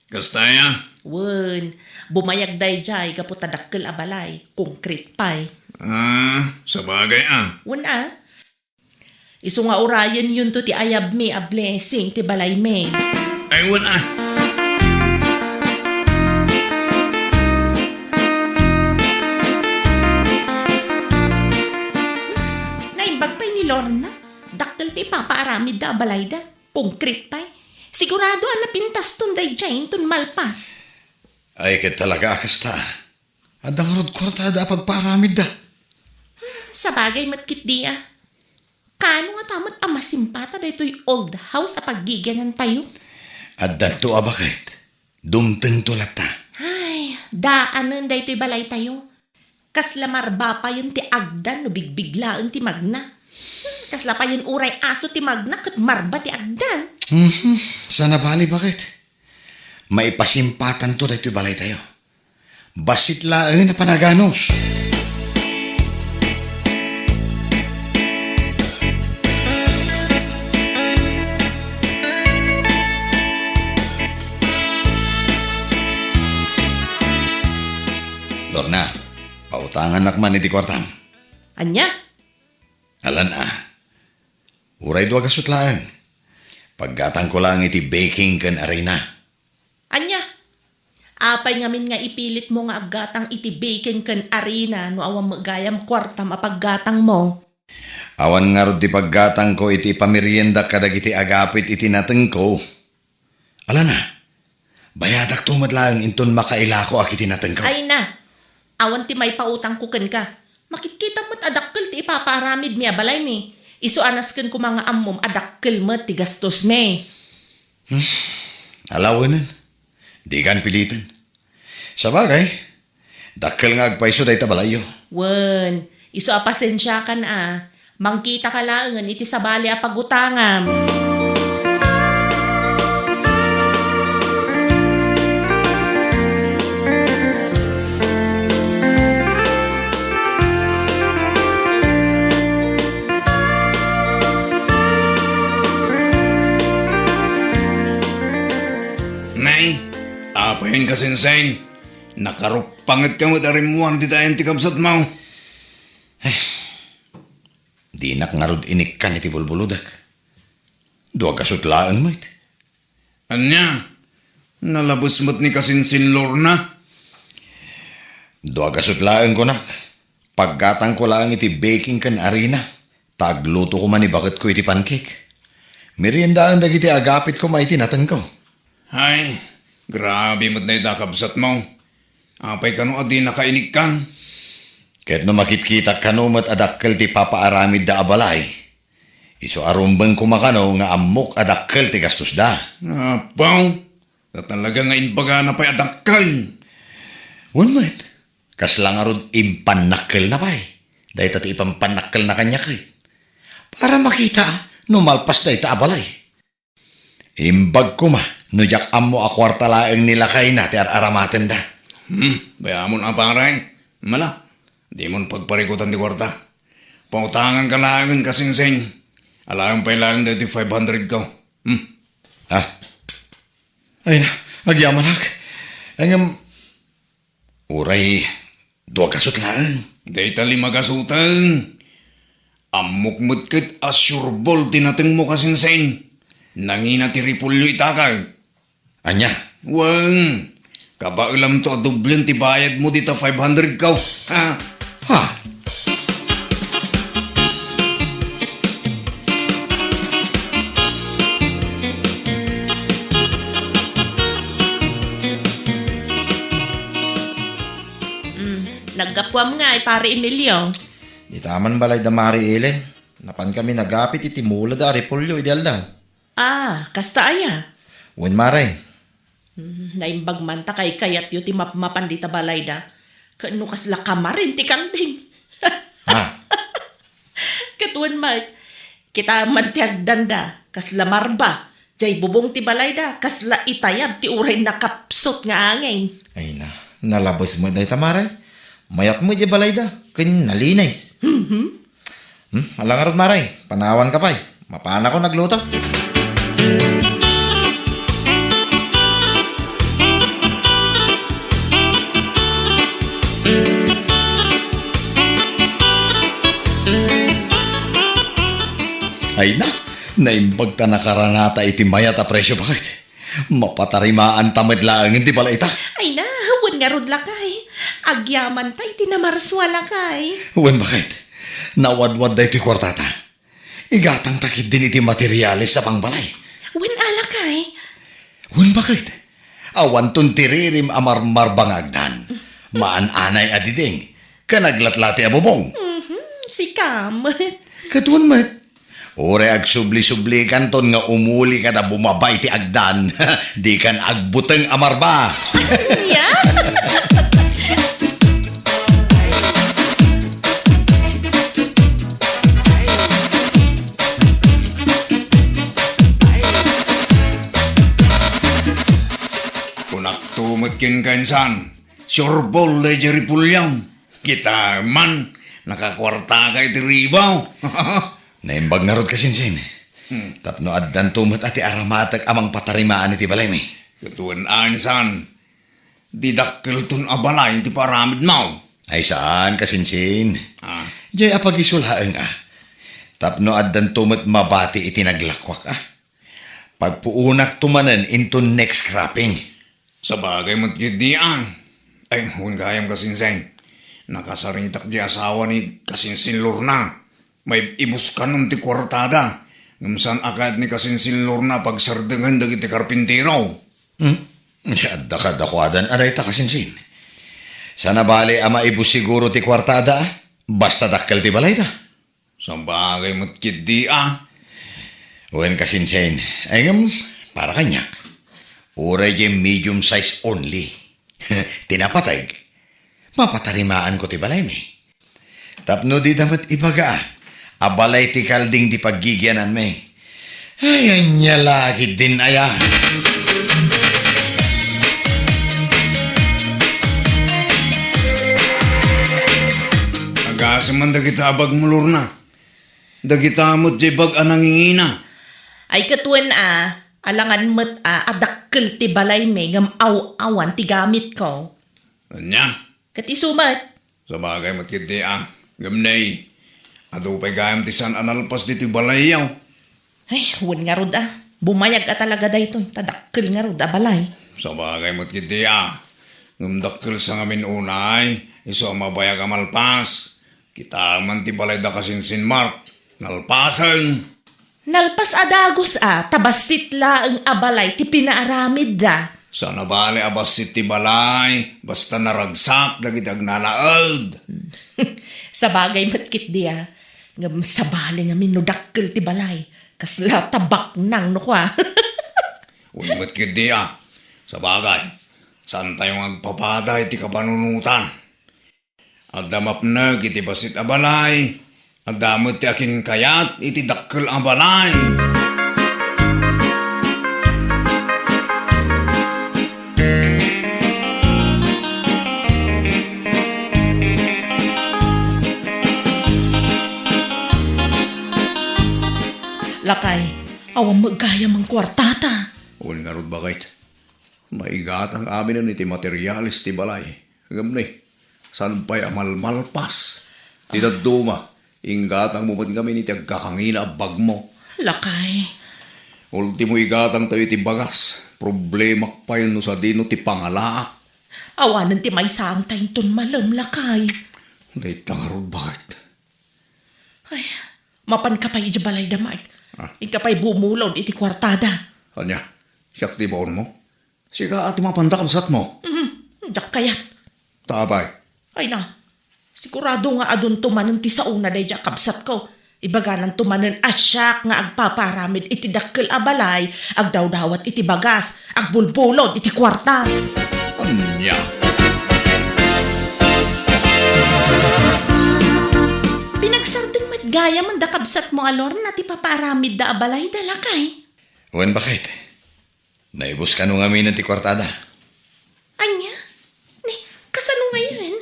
Kasta aya? Wen, bumayag daydiay gapu ta dakkel a balay, konkret pay. Ah, sabagay a. Wen a. Isu nga urayenyon to ti ayabmi a blessing ti balaymi. Ay, wen a. Naimbag pay ni Lorna. Dakkel ti ipapaaramidda a balayda. Konkret pay. Sigurado a napintaston daydiay inton malpas. Ay, ket talaga a kasta. Adda ngarud kuartada a pagpaaramidda. Hmm, sabagay met ketdi a. Kaano ngata met a masimpata daytoy old house a paggigianantayo? Addanto a baket. Dumtengto latta. Ay, daanen daytoy balaytayo. Kasla marba payen ti agdan no bigbiglaen ti magna. Hmm, kasla payen uray aso ti magna ket marba ti agdan. Mhm. Saan a bale, baket. Maipasimpatanto daytoy balaytayo. Bassit laeng a panaganus. Lorna, pautangannak man iti kuartam. Ania? Alan a. Uray dua gasut laeng. Paggatangko laeng iti baking ken arina. Ania? Apay ngamin nga ipilitmo nga aggatang iti baking ken arina no awan met gayam kuartam a paggatangmo? Awan ngarud ti paggatangko iti pameriendak kadagiti agapit iti natengko. Alana, bayadakto met laeng inton makailako a iti natengko. Ay na, awan ti maipautangko kenka. Makitkitam met a dakkel ti ipapaaramidmi a balaymi. Isu a nasken koma nga ammom a dakkel met ti gastosmi. Hmm. Alawenen. Dikan piliten. Sabagay, dakkel nga agpayso dayta balayyo. Wen, isu a pasensiakan a, mangkitaka laengen iti sabali a pagutangam. Nay, apayen ka, Sensei? Nakarupanget ka met a rimmuar dita ayan ti kabsatmo. Ay, dinak ngarud inikkan iti bulbulodek. Dua gasut laeng met. Ania? Nalabes met ni Kasinsin Lorna? Dua gasut laeng, kunak. Paggatangko laeng iti baking ken arina, ta agluto koma ni baketko iti pancake. Meriendaen dagiti agapit koma iti natengko. Ay, grabe met dayta kabsatmo. Apay kano a dinaka inikkan? Ket no makitkitak kano met a dakkel ti papaaramidda a balay, isu a rumbeng koma kano nga ammok a dakkel ti gastosda. Apaw, ta talaga nga imbagana pay a dakkel. Wen met, kasla ngarud impannakkelna pay dayta ti ipampannakkelna kaniak, eh. Para makita no malpas dayta a balay. Imbag koma no diak ammo a kuarta laeng ni lakayna ti ar-aramatenda. Hmm, bayamon a, pare. Mala, dimon pagparikutan ti kuarta. Pautanganka laengen, Kasinsin. Alaem pay laeng daytoy five hundred ko. Hmm. Ah. Ay na, agyamanak. Ngem, uray dua gasut laeng. Dayta lima gasuten. Ammok met ket a sureball ti natengmo, Kasinsin. Nangina ti repolyo ita kay. Ania? Wen, kabaelamto a doblen ti bayadmo dita five hundred ko. Ha? Ha? Mm, naggapuam ngay, Pare Emilio. Dita man balay da Mare Ellen. Napankami nagapit iti mula da a repolyo idi aldaw. Ah, kasta aya? Wen, Mare. Hmm, naimbag man ta kaykayatyo ti mapmapan dita balayda. Ket no kasla kamarin ti kalding. Ha? Ket wen met, kita man ti agdanda, kasla marba. Jay bubong ti balayda, kasla itayab ti uray nakapsut nga angin. Ay na, nalabes met dayta, Mare. Mayat met jay balayda, ken nalinis. Mhm. Hmm, ala ngarud, Mare, panawanka pay. Mapanakon agluto. Ay na, naimbag ta nakaranata iti mayat a presio, baket. Mapatarimaanta met laengen ti balayta. Ay na, wen ngarud, lakay. Agyamanta iti namarsua, lakay. Wen, baket. Nawadwad daytoy kuartata. Igatangta ketdin iti materiales a pangbalay. Wen a, lakay. Wen, baket. Awanton ti ririm a marmarba nga agdan. Maan-anay a diding. Ken aglatlati a bubong. Mhm, sika met. Ket wen met. Uray agsubli-sublikanton nga umuli kada bumaba iti agdan, dikan agbuteng a marba. Ania? Kunakto met kenka, insan, sureball daydiay repolyo. Kita man, nakakuartaka iti ribaw. Naimbag ngarud, Kasinsin. Hmm. Tapno addanto met a ti aramatek a mangpatarimaan iti balaymi. Ket wen a, insan, didakkelton a balay ti paaramidmo. Ay saan, Kasinsin. Ah. Jay a pagisu laeng a. Tapno addanto met mabati iti naglakuak a. Pagpuonakto manen inton next cropping. Sabagay met ketdi a. Ay, wen gayam, Kasinsin. Nakasaritak di asawa ni Kasinsin Lorna. Maib-ibuskanon ti kuartada. Ngem saan a kayat ni Kasinsin Lorna a pagsardengen dagiti karpintero. Hmm? Adda kadakuadan a dayta, Kasinsin. Saan a bali a maibus siguro ti kuartada, basta dakkel ti balayda. Sabagay met ketdi a. Wen, Kasinsin, ay ngem, para kaniak, uray diay medium size only. Ti napateg, mapatarimaanko ti balaymi. Tapno dida met ibaga a balay ti kalding ti paggigiananmi. Ay, ania la ketdin aya. Agasem man dagita a bag mo, Lorna. Dagita met diay bag a nangingina. Ay, ket wen a, alangan met a, a dakkel ti balaymi ngem aw-awan ti gamitko. Ania? Ket isu met. Sabagay met ketdi a. Ngem nay, adu pay gayam ti saan a nalpas ditoy balayyo. Ay, wen ngarud a. Bumayag a talaga daytoy, ta dakkel ngarud a balay. Sabagay met ketdi a. Ngem dakkel sa ngamin unay, isu a mabayag a malpas. Kitaem man ti balay da Kasinsin Mark. Nalpasen. Nalpas a dagus a, ta bassit laeng a balay ti pinaaramidda. Sana bale a bassit ti balay, basta naragsak dagiti agnanaed. Sabagay met ketdi a. Ngem sabali ngamin no dakkel ti balay, kasla tabaknang no kua. Wen met ketdi a. Sabagay, saantayo nga agpapada iti kapanunotan. Adda mapnek iti bassit a balay, adda met ti akinkayat iti dakkel a balay. Lakay, awan met gayam a kuartata. Wen ngarud, baket. Naigatang aminen iti materials ti balay. Ngem ni, saan pay a malmalpas ti dadduma, inggatangmo met ngamin iti agkakangina a bagmo. Lakay. Ultimo, igatangtayo iti bagas. Problemak pay no sadino ti pangalaak. Awanen ti maysaangta inton malem, lakay. Dayta ngarud, baket. Ay, mapanka pay idiay balay da, Mark. Ah. Inka pay bumulod iti kuartada. Ania? Siak ti baonmo? Sika a ti mapanda, kabsatmo? Mhm, diak kayat. Ta apay? Ay na, sigurado nga adunto manen ti saona daydiay a kabsatko. Ibagananto manen a siak nga agpapaaramid iti dakkel a balay, agdawdawat iti bagas, agbulbulod iti kuarta. Ania? Pinagsardeng met gayam da kabsatmo a Lorna ti papaaramidda a balayda, lakay. Wen, baket. Naibus kano ngamin ti kuartada? Ania? Ni, kasano ngayen?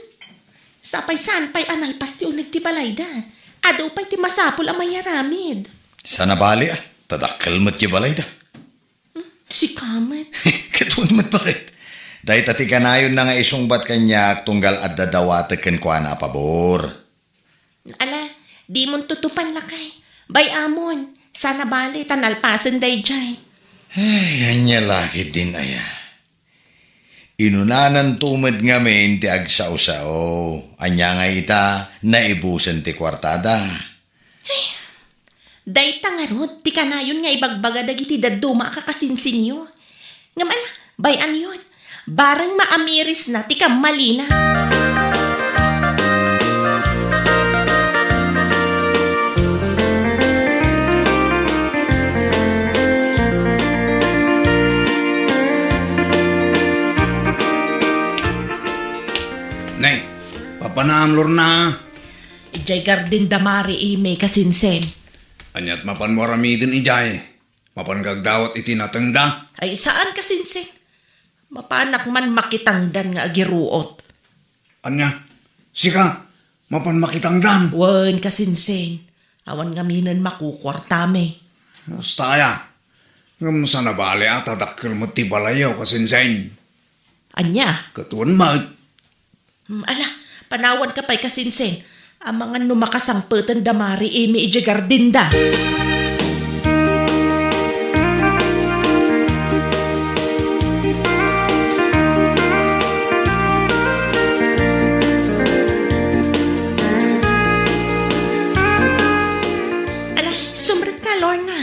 Sapay saan pay a nalpas ti uneg ti balayda. Adu pay ti masapul a mayaramid. Sana bale a, ta dakkel met ti balayda. Hmm, sika met. Ket wen met, baket. Dayta ti kanayonna nga isungbat kaniak tunggal adda dawatek kenkuana a pabor. Ala, dimon tutupan, lakay. Bay-amon, sana bale ta nalpasen daydiay. Ay, ania la ketdin aya? Inunananto met ngamin ti agsao-sao. Ania nga ita, naibusen ti kuartada. Dayta ngarud ti kanayon nga ibagbaga dagiti dadduma a kakasinsinyo. Ngem ala, bay-anyon, bareng maamirisna ti kammalina. Nay, papanam, Lorna. Idiay garden da Mari Imi, kasinsin. Aniat mapanmo aramiden idiay? Mapan kagdawat iti natengda? Ay, saan, kasinsin. Mapanak man makitangdan nga agiruot. Ania? Sika, mapan makitangdan? Wen, kasinsin. Awan ngaminen makukuartami. Kasta aya? Ngem sana bale a ta dakkel met ti balayyo, kasinsin. Ania? Ket wen met. Hmm, ala, panawanka pay, kasinsin. Amangan no makasangpeten da Mari Imi idiay garden da. Ala, sumrekka, Lorna.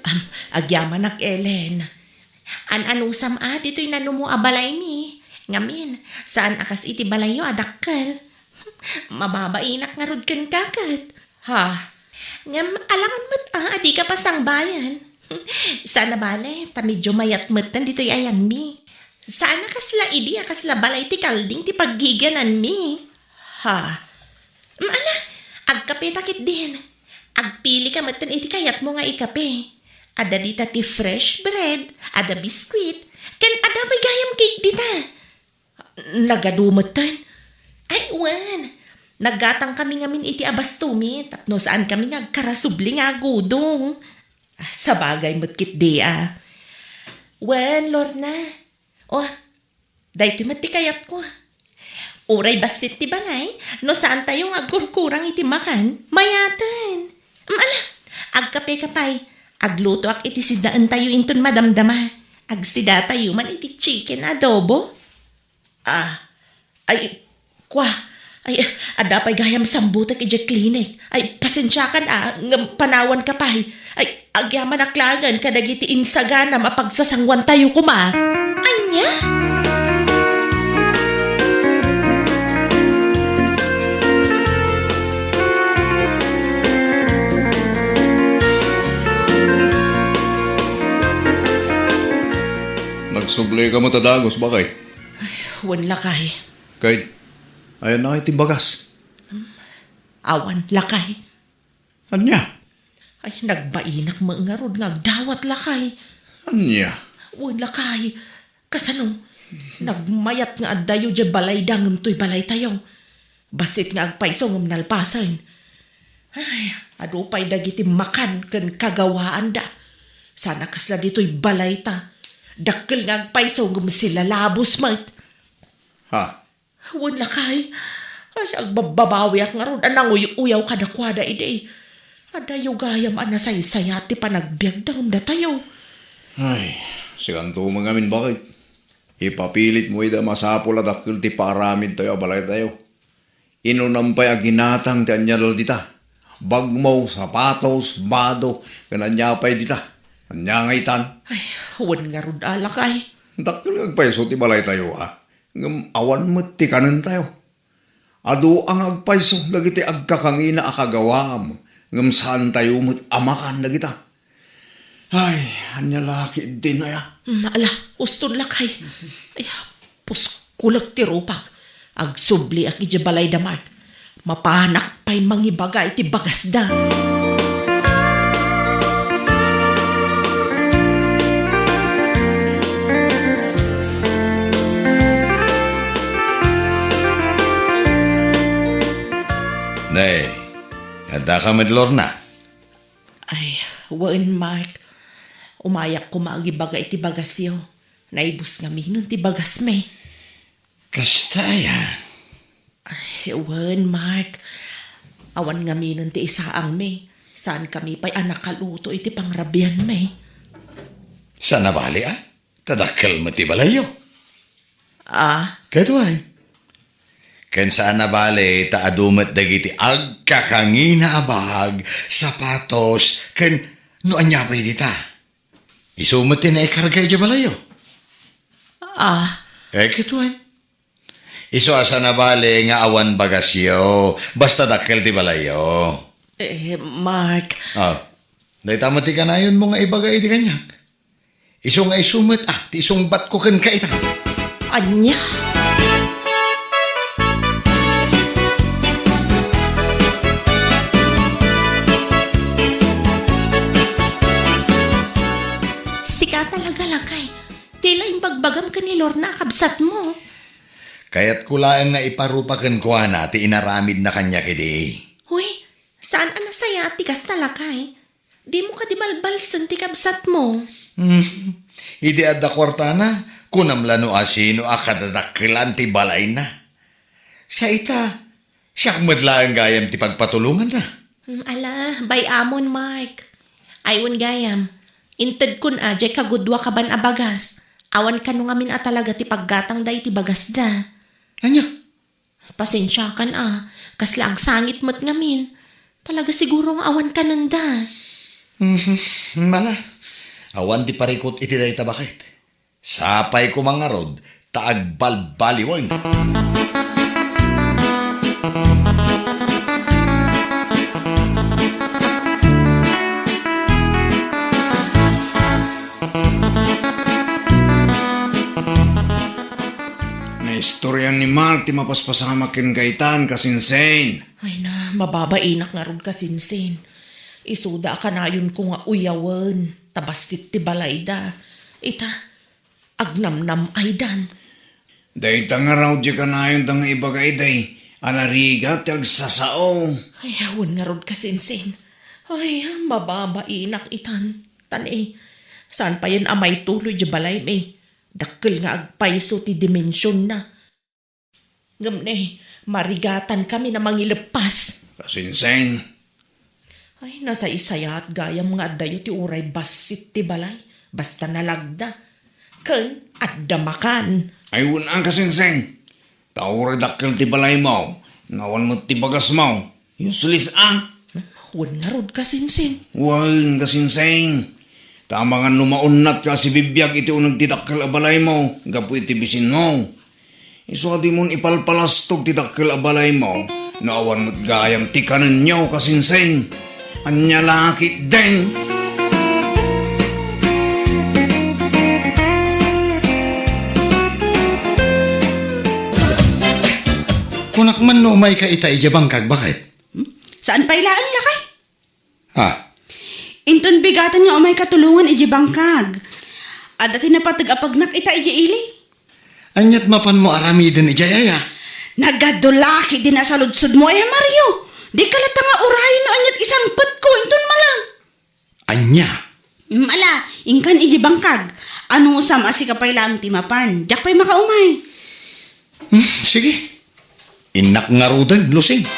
Am, agyamanak, Ellen. An-anusam a ditoy nanumo a balaymi. Ngamin, saan a kas iti balayyo a dakkel. Mababainak ngarud kenka ket. Ha? Ngem alangan met a, a dika pasangbayan. Sana bale, ta medyo mayat metten ditoy ayanmi. Saan a kasla idi a kasla balay ti kalding ti paggigiananmi. Ha? Mm, ala, agkapeta ketdin. Agpilika metten iti kayatmo nga ikape. Adda dita ti fresh bread, adda biskuit, ken adda pay gayam cake dita. Nagadu metten. Ay, wen. Naggatang kami ngamin iti abastomi tapno saan kami nga agkarasubli nga agudong. Ah, sabagay met ketdi a. Wen, Lorna. O, daytoy met ti kayatko. Uray bassit ti balay, no saantayo nga agkurkurang iti makan, mayaten. Mm, ala, agkapeka pay. Aglutoak iti sidaentayo inton madamdama. Agsidatayo man iti chicken adobo. Ah, ay, kwa, ay, adda pay gayam sambutek idiay klinik. Ay, pasensiakan a, ngem panawanka pay. Ay, agyamanak laengen kadagiti insaganam a pagsasanguantayo koma. Ania? Nagsubli ka met a dagus, bakit? Ay, wen lakay. Kay, ayanna ngay ti bagas? Awan, lakay. Ania? Ay, nagbainak met ngarud nga agdawat, lakay. Ania? Wen, lakay. Kasano? Nagmayat nga addayo diay balayda ngem toy balaytayo. Bassit nga agpayso ngem nalpasen. Ay, adu pay dagiti makan ken kagawaanda. Saan a kasla ditoy balayta. Dakkel nga agpayso ngem silalabos met. Ha? Wen, lakay. Ay, agbabbabawiak ngarud a nanguy-uyaw kadakuada idi. Adayo gayam a nasaysayat ti panagbiagda ngem datayo. Ay, sikanto met ngamin, bakit? Ipapilitmo ida a masapul a dakkel ti paaramidtayo a balaytayo. Inunam pay a ginatang ti ania dagita. Bagmo, sapatos, bado, ken ania pay dita. Ania ngay itan? Ay, wen ngarud a, lakay. Dakkel nga agpayso ti balaytayo, a. Ngem awan met ti kanentayo. Adu a nga agpayso dagiti agkakangina a kagawaam, ngem saantayo met a makan dagita. Ay, ania la ketdin aya? Mm, ala, uston lakay. Ay, puskulek ti rupak. Agsubliak idiay balayda, Mark. Mapanak pay mangibaga iti bagasda. Ne, addaka met, Lorna? Ay, wen, Mark. Umayak koma agibaga iti bagasyo. Naibus ngaminen ti bagasmi. Kasta aya? Ay, wen, Mark. Awan ngaminen ti isaangmi. Saankami pay a nakaluto iti pangrabianmi. Saan a bali, a? Ta dakkel met ti balayyo. Ah? Ket wen. Ken saan a bali ta adu met dagiti agkakangina a bag, sapatos, ken no ania pay dita. Isu met ti naikarga idiay balayyo. Ah. Eh, ket wen. Isu a saan a bali nga awan bagasyo, basta dakkel ti balayyo. Eh, Mark. Ah, dayta met ti kanayonmo nga ibaga idi kaniak. Isu nga isu met, ah, ti isungbatko kenka ita. Ania? Sika talaga, lakay. Ti la imbagbagam ken ni Lorna a kabsatmo. Kayatko laeng nga iparupa kenkuana ti inaramidna kaniak idi. Huy, saan a nasayaat ti kasta, lakay? Dimo kadi balbalsen ti kabsatmo? Hmm. Idi adda kuartana, kunam la no asino a kadadakkelan ti balayna. Sa ita, siak met laeng gayam ti pagpatulonganna. Hmm, ala, bay-amon, Mark. Ay, wen gayam. Intedkon a diay kagudua kaban a bagas. Awan kano ngamin a talaga ti paggatangda iti bagasda. Ania? Pasensiakan a, kasla agsangit met ngamin. Talaga siguro nga awan kanenda. Mhm. Mala, awan ti parikut iti dayta, baket. Sapay koma ngarud ta agbalbaliwen. Naistorian ni Mark ti mapaspasamak ken Gaetan, kasinsin. Ay na, mababainak ngarud, kasinsin. Isuda a kanayonko nga uyawen, ta bassit ti balayda. Ita, agnamnam-aydan. Dayta ngarud ti kanayonda nga ibaga idi a narigat ti agsasao. Ay, awan ngarud, kasinsin. Ay, mababainak itan. Tan, eh, saan payen a maituloy ti balaymi? Dakkel nga agpayso ti dimensionna. Ngem ne, marigatankami a mangileppas. Kasinsin. Ay, nasaysayaat gayam nga addayo ti uray bassit ti balay, basta nalagda. Ken adda makan. Ay, wen-a, Kasingsing. Ta uray dakkel ti balaymo, no awan met ti bagasmo. Useless a. Wen ngarud, Kasingsing. Wen, Kasingsing. Ta amangan no maunnatka a sibibiag iti uneg ti dakkel a balaymo gapu iti bisinmo. Isu a dimon ipalpalastog ti dakkel a balaymo, no awan met gayam ti kanenyo, Kasingsing. Ania la ketdin? Kunak man no umayka ita idiay bangkag, baket? Hmm? Saan pay laeng, lakay? Ah. Inton bigaten nga umayka tulongan idiay bangkag. Adda ti napateg a pagnak ita idiay ili. Aniat mapanmo aramiden idiay aya? Nagadu la ketdin a saludsodmo aya, Mario. Dika latta nga urayen no aniat isangpetko inton malam. Ania? Mm, ala, inkan idiay bangkag. Anusam a sika pay laeng ti mapan. Diak pay makaumay. Hmm, sige. Innak ngaruden, Lusing.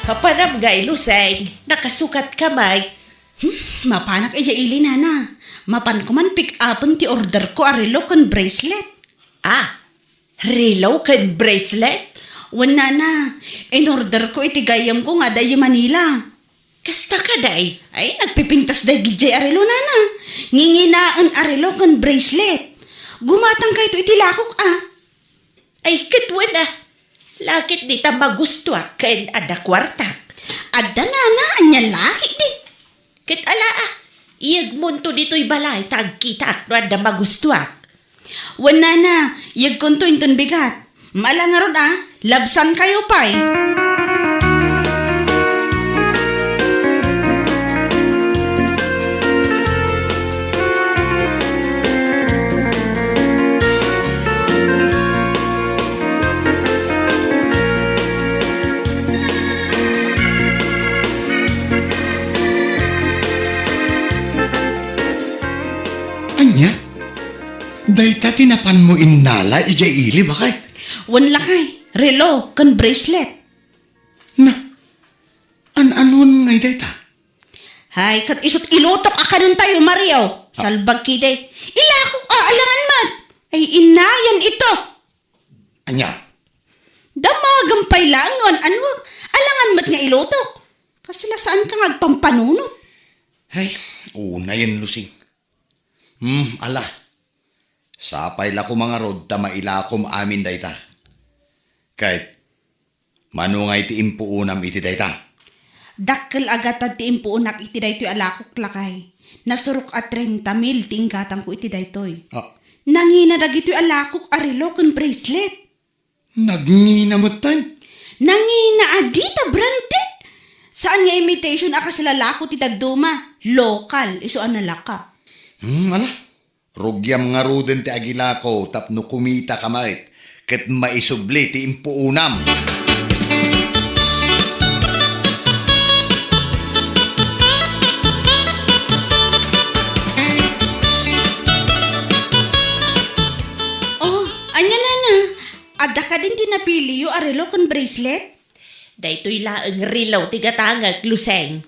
Mapanam ngay, Lusing. Nakasukatka met. Hmm, mapanak idiay ili, nana. Mapanko man pick-upen ti orderko a relo ken bracelet. Ah, relo ken bracelet? Wen, nana, inorderko iti gayyemko nga adda idiay Manila. Kasta kadi? Ay, nagpipintas daydiay a relo, nana. Nginginaen a relo ken bracelet. Gumatangkayto iti lakok, a. Ay, ket wen, a. Laketdi ta magustuak ken adda kuartak. Adda, nana, ania laketdi? Ket ala, a. Iyegmonto ditoy balay ta agkitaak no adda magustuak. Wen, nana, iyegkonto inton bigat. Ala ngarud, a, labsankayo pay. Ania? Dayta ti napanmo innala idiay ili, baket? Wen, lakay, relo ken bracelet. Na, an-anuan ngay dayta? Hay, ket isut' ilutok a kanentayo, Mario. Ah. Salbag ketdi. Ilakok a, alangan met. Ay, inayan ito. Ania? Damagem pay laeng no an-anuak. Alangan met nga ilutok. Kasla saanka nga agpampanunot. Hay, unayen, Lusing. Hmm, ala. Sapay la koma ngarud ta mailakom amin dayta. Ket, mano ngay ti impuonam iti dayta? Dakkel a gatad ti impuonak iti daytoy a lakok, lakay. Nasurok a trenta mil ti inggatangko iti daytoy. Ah. Nangina dagitoy a lakok a relo ken bracelet. Nagngina metten? Nangina a dita branded. Saan nga imitation a kasla lako ti dadduma. Lokal, isu a nalaka. Hmm, ala. Rugiam ngaruden ti agilako tapno kumitaka met ket maisubli ti impuonam. Oh, ania, nana? Adda kadin ti napiliyo a relo ken bracelet? Daytoy laeng relo ti gatangek, Lusing.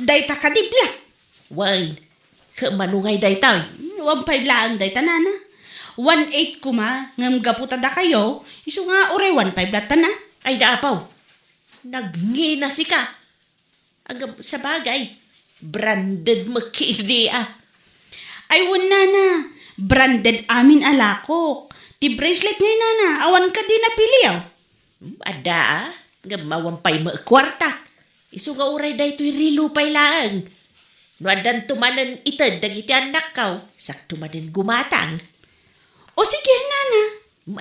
Dayta kadi, Black? Wen, ket mano ngay daytoy? Hmm, one five laeng dayta, nana. One eight koma, ngem gapu ta dakayo, isu nga uray one five latta, na. Ay, da, apo. Nagngina sika. Agab-, sabagay, branded met ketdi, a. Ay, wen, nana, branded amin a lakok. Ti bracelet ngay, nana, awan kadi napiliyo? Hmm, adda, a. Ngem awan pay met kuarta. Isu nga uray daytoy relo pay laeng. No addanto manen ited dagiti annakko, sakto manen gumatang. O sige, nana.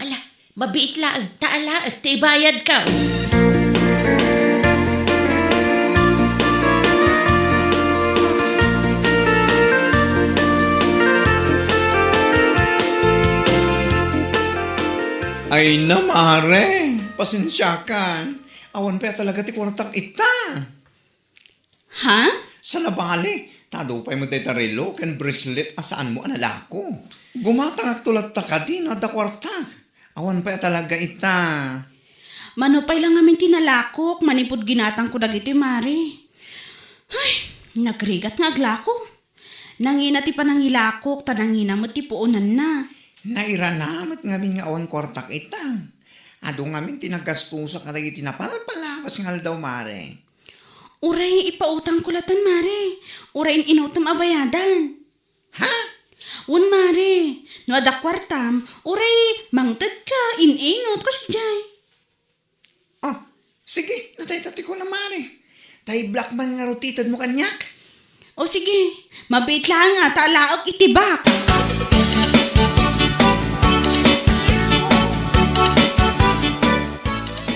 Ala, mabiit laeng, ta alaek ti ibayadko. Ay na, mare, pasensiakan. Awan pay a talaga ti kuartak ita. Ha? Saan a bale, Ta adu pay met dayta relo ken bracelet a saanmo a nalako. Gumatangakto latta kadi no adda kuartak. Awan pay a talaga ita. Mano pay la ngamin ti nalakok manipud ginatangko dagitoy, Mare. Ay, nagrigat nga aglako. Nangina ti panangilakok, ta nangina met ti puonanna. Nairana met ngamin nga awan kuartak ita. Adu ngamin ti nagastusak kadagiti napalpalabas nga aldaw, Mare. Uray ipautangko latan, Mare. Uray in-inutom a bayadan. Ha? Wen, Mare. No adda kuartam, uray mangtedka, in-inut, kasdiay. Oh, sige, natay ta ti kuna, Mare. Ta i-block man ngarud ti itedmo kaniak. O sige, mabiit laeng a ta alaek iti box.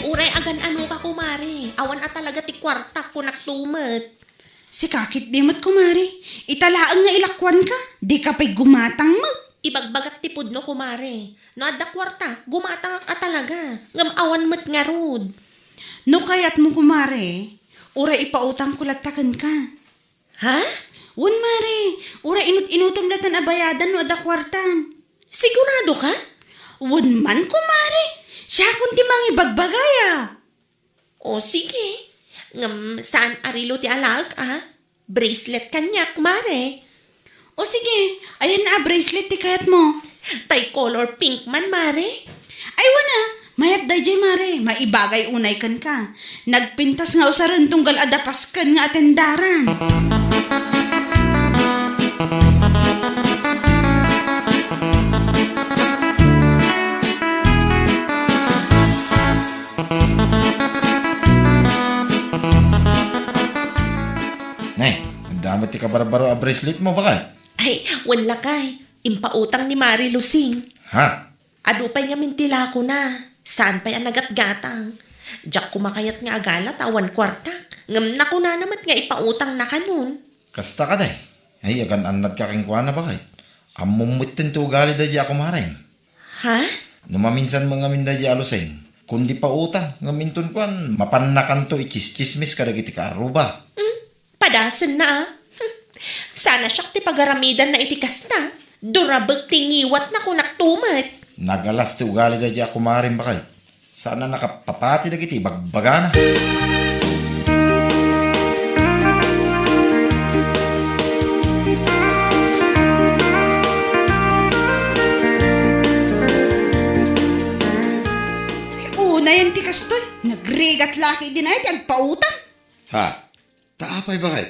Uray agan-anoka, kumare. Awan a talaga ti kuartak, kunak tumet. Sika ketdi met, kumare. Ita laeng nga ilakuanka, dika pay gumatang met. Ibagbagak ti pudno, kumare. No adda kuarta, gumatangak a talaga. Ngem awan met ngarud. No kayatmo, kumare, uray ipautangko latta kenka. Ha? Wen, mare, uray inut-inutom latan a bayadan no adda kuartam. Sigurado ka? Wen man, kumare. Siakon ti mangibagbagaya. O, sige. Ngem saan a relo ti alaek, a? Bracelet kaniak, mare. O, sige. Ayan a bracelet ti kayatmo. Tay color pink man, mare. Ay, wen a. Mayat daydiay, mare. Maibagay unay kenka. Nagpintas nga usaren tunggal adda pasken nga atendaran. Ne, adda met ti kabarbaro a bracelet mo, bakay? Ay, wen lakay. Impautang ni Mare Lucing. Ha? Adu pay ngamin ti lakona. Saan pay a nagatgatang. Diak koma kayat nga agala ta awan kuartak. Ngem nakunana met nga ipautangna kanon. Kasta kadi? Ay, agan-annadka kenkuana, bakay? Ammom metten ti ugali daydiay a kumarem. Ha? No maminsan met ngamin daydiay a Lucing, kundi pautang, ngem inton kuan, mapannakanto itsistsismis kadagiti kaarruba. Hmm? Padasenna, a. Hmm. Saan a siak ti pagaramidanna iti kasta. Durabek ti ngiwatna, kunak tumet. Nagalas ti ugali daydiay a kumarem, bakay. Saan a nakapapati dagiti ibagbagana. Unayen ti kastoy, nagrigat la ketdi ti agpautang. Ha? Ta apay, bakay?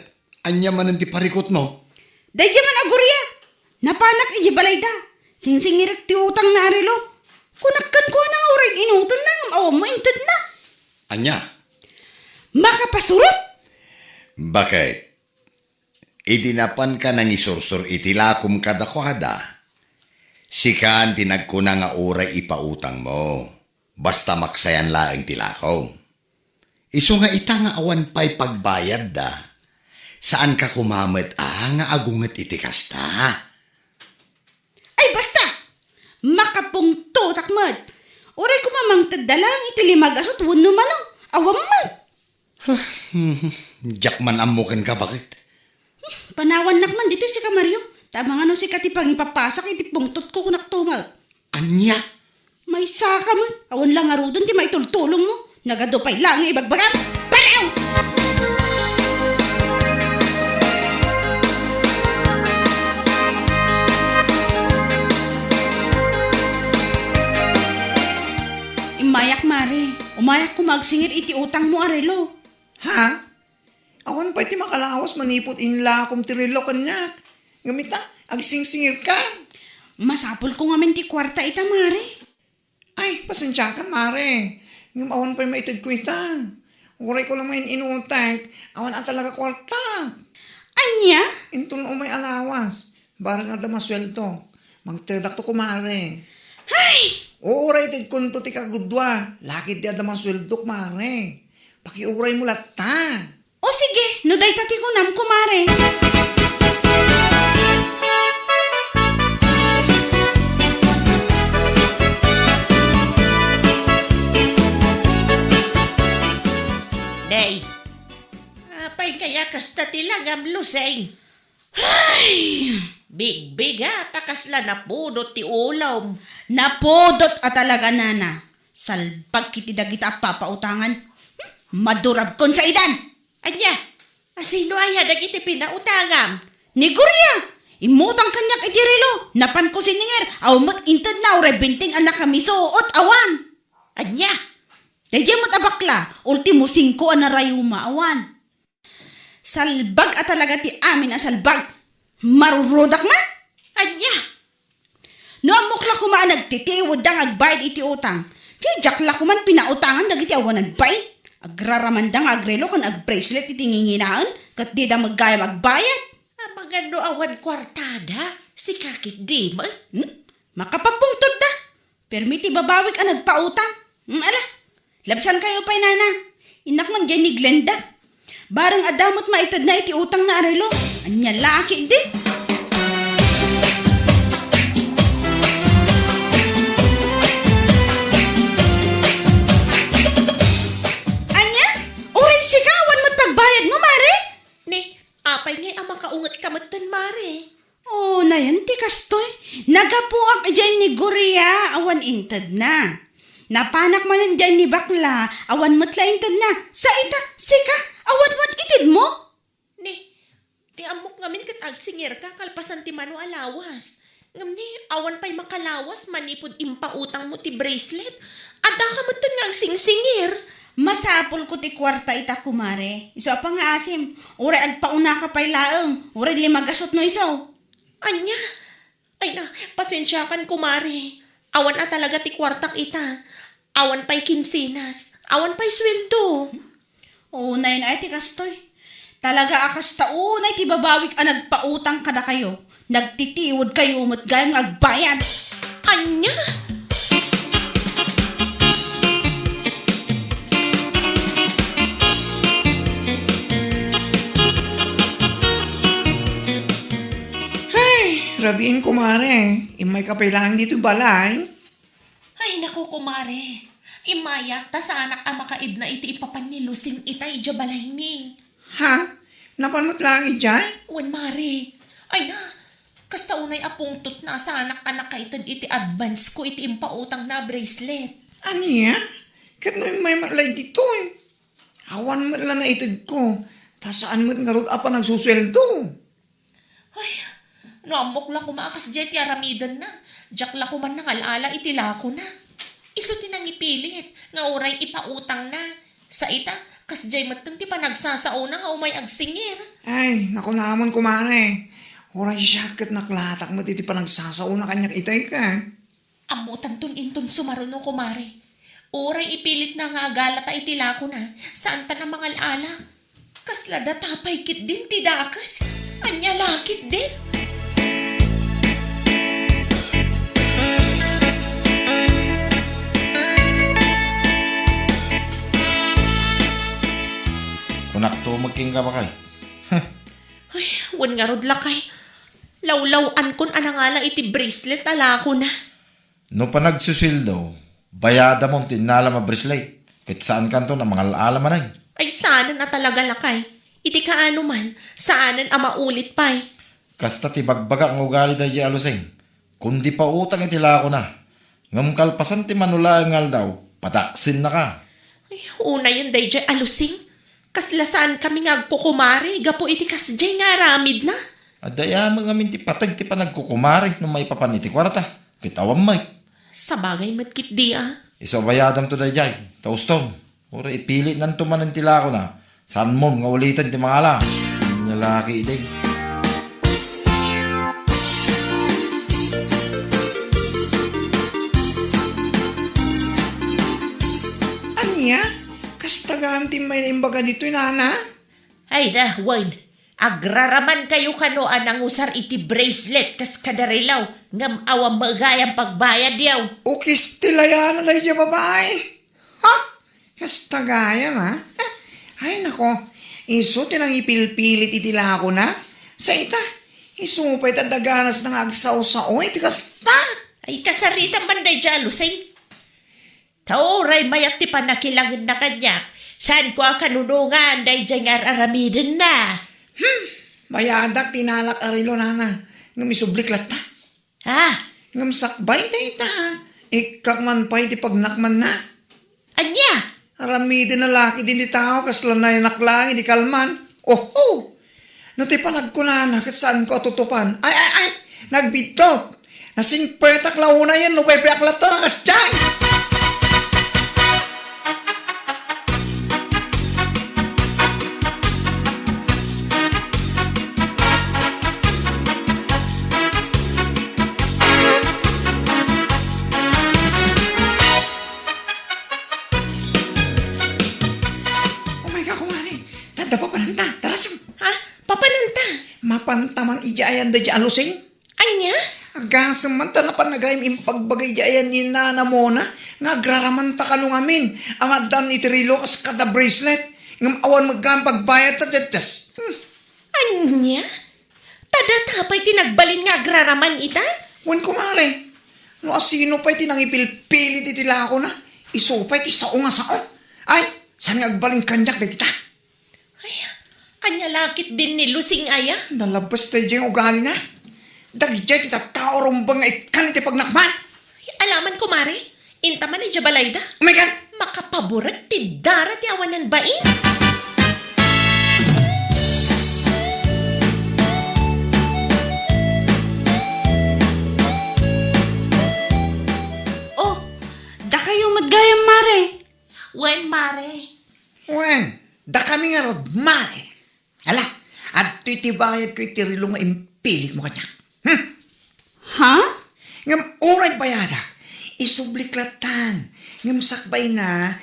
Ania manen ti parikutmo? Daydiay man a Gloria. Napanak idiay balayda. Singsingirek ti utangna a relo. Kunak kenkuana nga uray inutonna ngem awan met intedna. Ania? Makapasurot? Bakay, idi napanka nangisursor iti lakom kadakuada, sikaan ti nagkuna nga uray ipautangmo. Basta maksayan laeng ti lakom. Isu nga ita nga awan pay pagbayadda, saanka koma met a nga agunget iti kasta? Ay, basta! Makapungtotak met! Uray koma mangtedda laeng iti lima gasut wenno mano, awan met! Diak man ammo kenka, bakit? Panawannak man ditoy sika, Mario. Ta amangan no sika ti pangipapasak iti pungtotko, kunak tumet. Ania? Maysaka met. Awan la ngaruden ti maitultulongmo. Nagadu pay laeng nga ibagbagam. Panaw! Immayak, mare. Umayak koma agsingir iti utangmo a relo. Ha? Awan pay ti makalawas manipud inlakom ti relo kaniak. Ngem ita, agsingsingirka. Masapulko ngamin ti kuarta ita, mare. Ay, pasensiakan, mare. Ngem awan pay maitedko ita. Urayko la main-inutek, awan a talaga kuarta. Ania? Inton umay a lawas, barang adda masueldo, mangtedakto, kumare. Ay! Uray itedkonto ti kagudua, lakit ti adda masueldok, mare. Pakiuraymo latta. O sige, no dayta ti kunam, kumare. Day, apay kaya kasta ti langam, Lucing? Ay! Bigbigat a kasla napudot ti ulom. Napudot a talaga, nana. Salbag kiti dagita a papautangan. Hmm, madurabkon saidan. Ania? Asino aya dagiti pinautangam? Ni Gloria, immutang kaniak iti relo. Napanko siningir, awan met intedna, uray benteng a nakamisuot, awan. Ania? Daydiay met a bakla, ultimo singko a narayuma, awan. Salbag a talaga ti amin a salbag. Marurudak man? Ania? No ammok la koma a nagtitiwedda nga agbayad iti utang, diak la koman pinautangan dagiti awanan bain. Agraramanda nga agrelo ken agbracelet iti nginginaen, ket dida met gayam agbayad. Amangan no awan kuartada, sika ketdi met? Hmm? Makapabungtotda. Permi ti babawik a nagpautang. Hmm, ala, labsankayo pay, nana. Innak man diay ni Glenda. Bareng adda met maitedna iti utangna a relo. Ania la ketdi? Ania? Uray sika, awan met pagbayadmo, mare? Ni, apay ngay a makaungetka metten, mare? Unayen ti kastoy. Nagapuak idiay ni Gloria, awan intedna. Napanak manen idiay ni bakla, awan met la intedna. Sa ita, sika, awan met itedmo? Ni, ti ammok ngamin ket agsingirka kalpasan ti mano a lawas. Ngem ni, awan pay makalawas manipud impautangmo ti bracelet. Addaka metten nga agsingsingir. Masapulko ti kuarta ita, kumare. Isu a pangngaasim, uray agpaunaka pay laeng, uray lima gasut no isu. Ania? Ay na, pasensiakan, kumare. Awan a talaga ti kuartak ita. Awan pay kinsenas. Awan pay sueldo. Unayen ay ti kastoy. Talaga a kasta unay ti babawik a nagpautang kadakayo. Nagtitiwedkayo met gayam nga agbayad. Ania? Hay, rabiin, kumare. Immayka pay laeng ditoy balay. Ay, naku, kumare. Immayak ta saanak a makaibna iti ipapan ni Lucing ita idiay balaymi. Ha? Napan met laeng idiay? Wen, mare. Ay na, kasta unay a pungtotna a saanak a nakaited iti advance ko iti impautangna a bracelet. Ania? Ket no immay met la ditoy? Awan met la naitedko, ta saan met ngarud a panagsusueldo. Ay, no ammok la koma a kasdiay ti aramidenna, diak la koma nangal-ala iti lakona. Isu ti nangipilit nga uray ipautangna. Sa ita, kasdiay metten ti panagsasaona nga umay agsingir. Ay, nakunamon, kumare. Uray siak ket naklatak met iti panagsasaona kaniak itay ket. Ammotanton inton sumaruno, kumare. Uray ipilitna nga agalata iti lakona, saantan a mangal-ala. Kasla data pay ketdin ti dakes. Ania la ketdin? Kunak to met kenka, bakay. Ay, wen ngarud, lakay. Lawlaw-ankon a nangala iti bracelet a lakona. No panagsusueldo, bayadamon ti innalam a bracelet, ket saankanto a mangal-ala manen. Ay, saanen a talaga, lakay. Iti kaano man, saanen a maulit pay. Kasta ti bagbagak nga ugali daydiay a Lucing. Kundi pautang iti lakona. Ngem kalpasan ti mano laeng nga aldaw, padaksennaka. Ay, unayen daydiay a Lucing. Kasla saankami nga agkukumare gapu iti kasdiay nga aramidna. Adda aya met ngamin ti pateg ti panagkukumare no maipapan iti kuarta, ket awan met. Sabagay met ketdi a. Isu a bayadamto daydiay, ta ustom. Uray ipilitnanto manen ti lakona, saanmon nga uliten ti mangala. Ania la ketdi? Ania? Kasta gayam ti imbaga ditoy, nana? Ay na, wen, agraramankayo kano a nangusar iti bracelet kas kadarilaw, ngem awan met gayam pagbayadyo. Ukis ti layana daydiay a babai. Ha? Kasta gayam, ha? Ay, nako. Isu ti nangipilpilit iti lakona. Sa ita, isu pay ta daganasna nga agsao-sao iti kasta. Ay, kasaritam man daydiay a Lucing. Ta uray mayat ti pannakilangenna kaniak, saanko a kanunongan daydiay nga ar-aramidenna. Hmm, Bayadak ti inalak a relo, nana. Ngem isublik latta. Ah! Ngem sakbay dayta, ikkak man pay ti pagnakmanna. Ania? Aramiden a la ketdin ti tao kasla nayanak laeng idi kalman. Oho! No ti panagkunana ket saanko a tutupan. Ay, ay, ay! Nagbiddut! Nasingpetak la unayen no paypayak latta a kasdiay! Oh my God, kumare! Tadda papananta! Darasem! Ha? Papananta? Mapanta man idiay ayan daydiay a lusing? Ania? Agasem man ta napan nga gayyem impagbaga idiay ayan ni Nana Mona nga agraramanta kano ngamin a nga addan iti relo kas kada bracelet. Ngem awan met gayam pagbayadta, just, just. Hmm. Ania? Ta data pay ti nagbalin nga agraraman ita? Wen, kumare. No asino pay ti nangipilpilit iti lakona, isu pay ti sao nga sao. Ay, saan nga agbalin kaniak dagita? Ay, ania la ketdin ni Lusing aya? Nalabas daydiay nga ugalina. Dagiti tattao rumbeng nga ikkan iti pagnakman. Ay, alaman, kumare. Inta man idiay balayda. Oh my God! Makapaburek ti dara ti awanan bain. Oh, dakayo met gayam, mare. Wen, mare. Wen, dakami ngarud, mare. Ala, adtoy ti bayadko iti relo nga impilitmo kaniak. Hmm? Ha? Ngem uray bayadak, isublik lattan. Ngem sakbayna,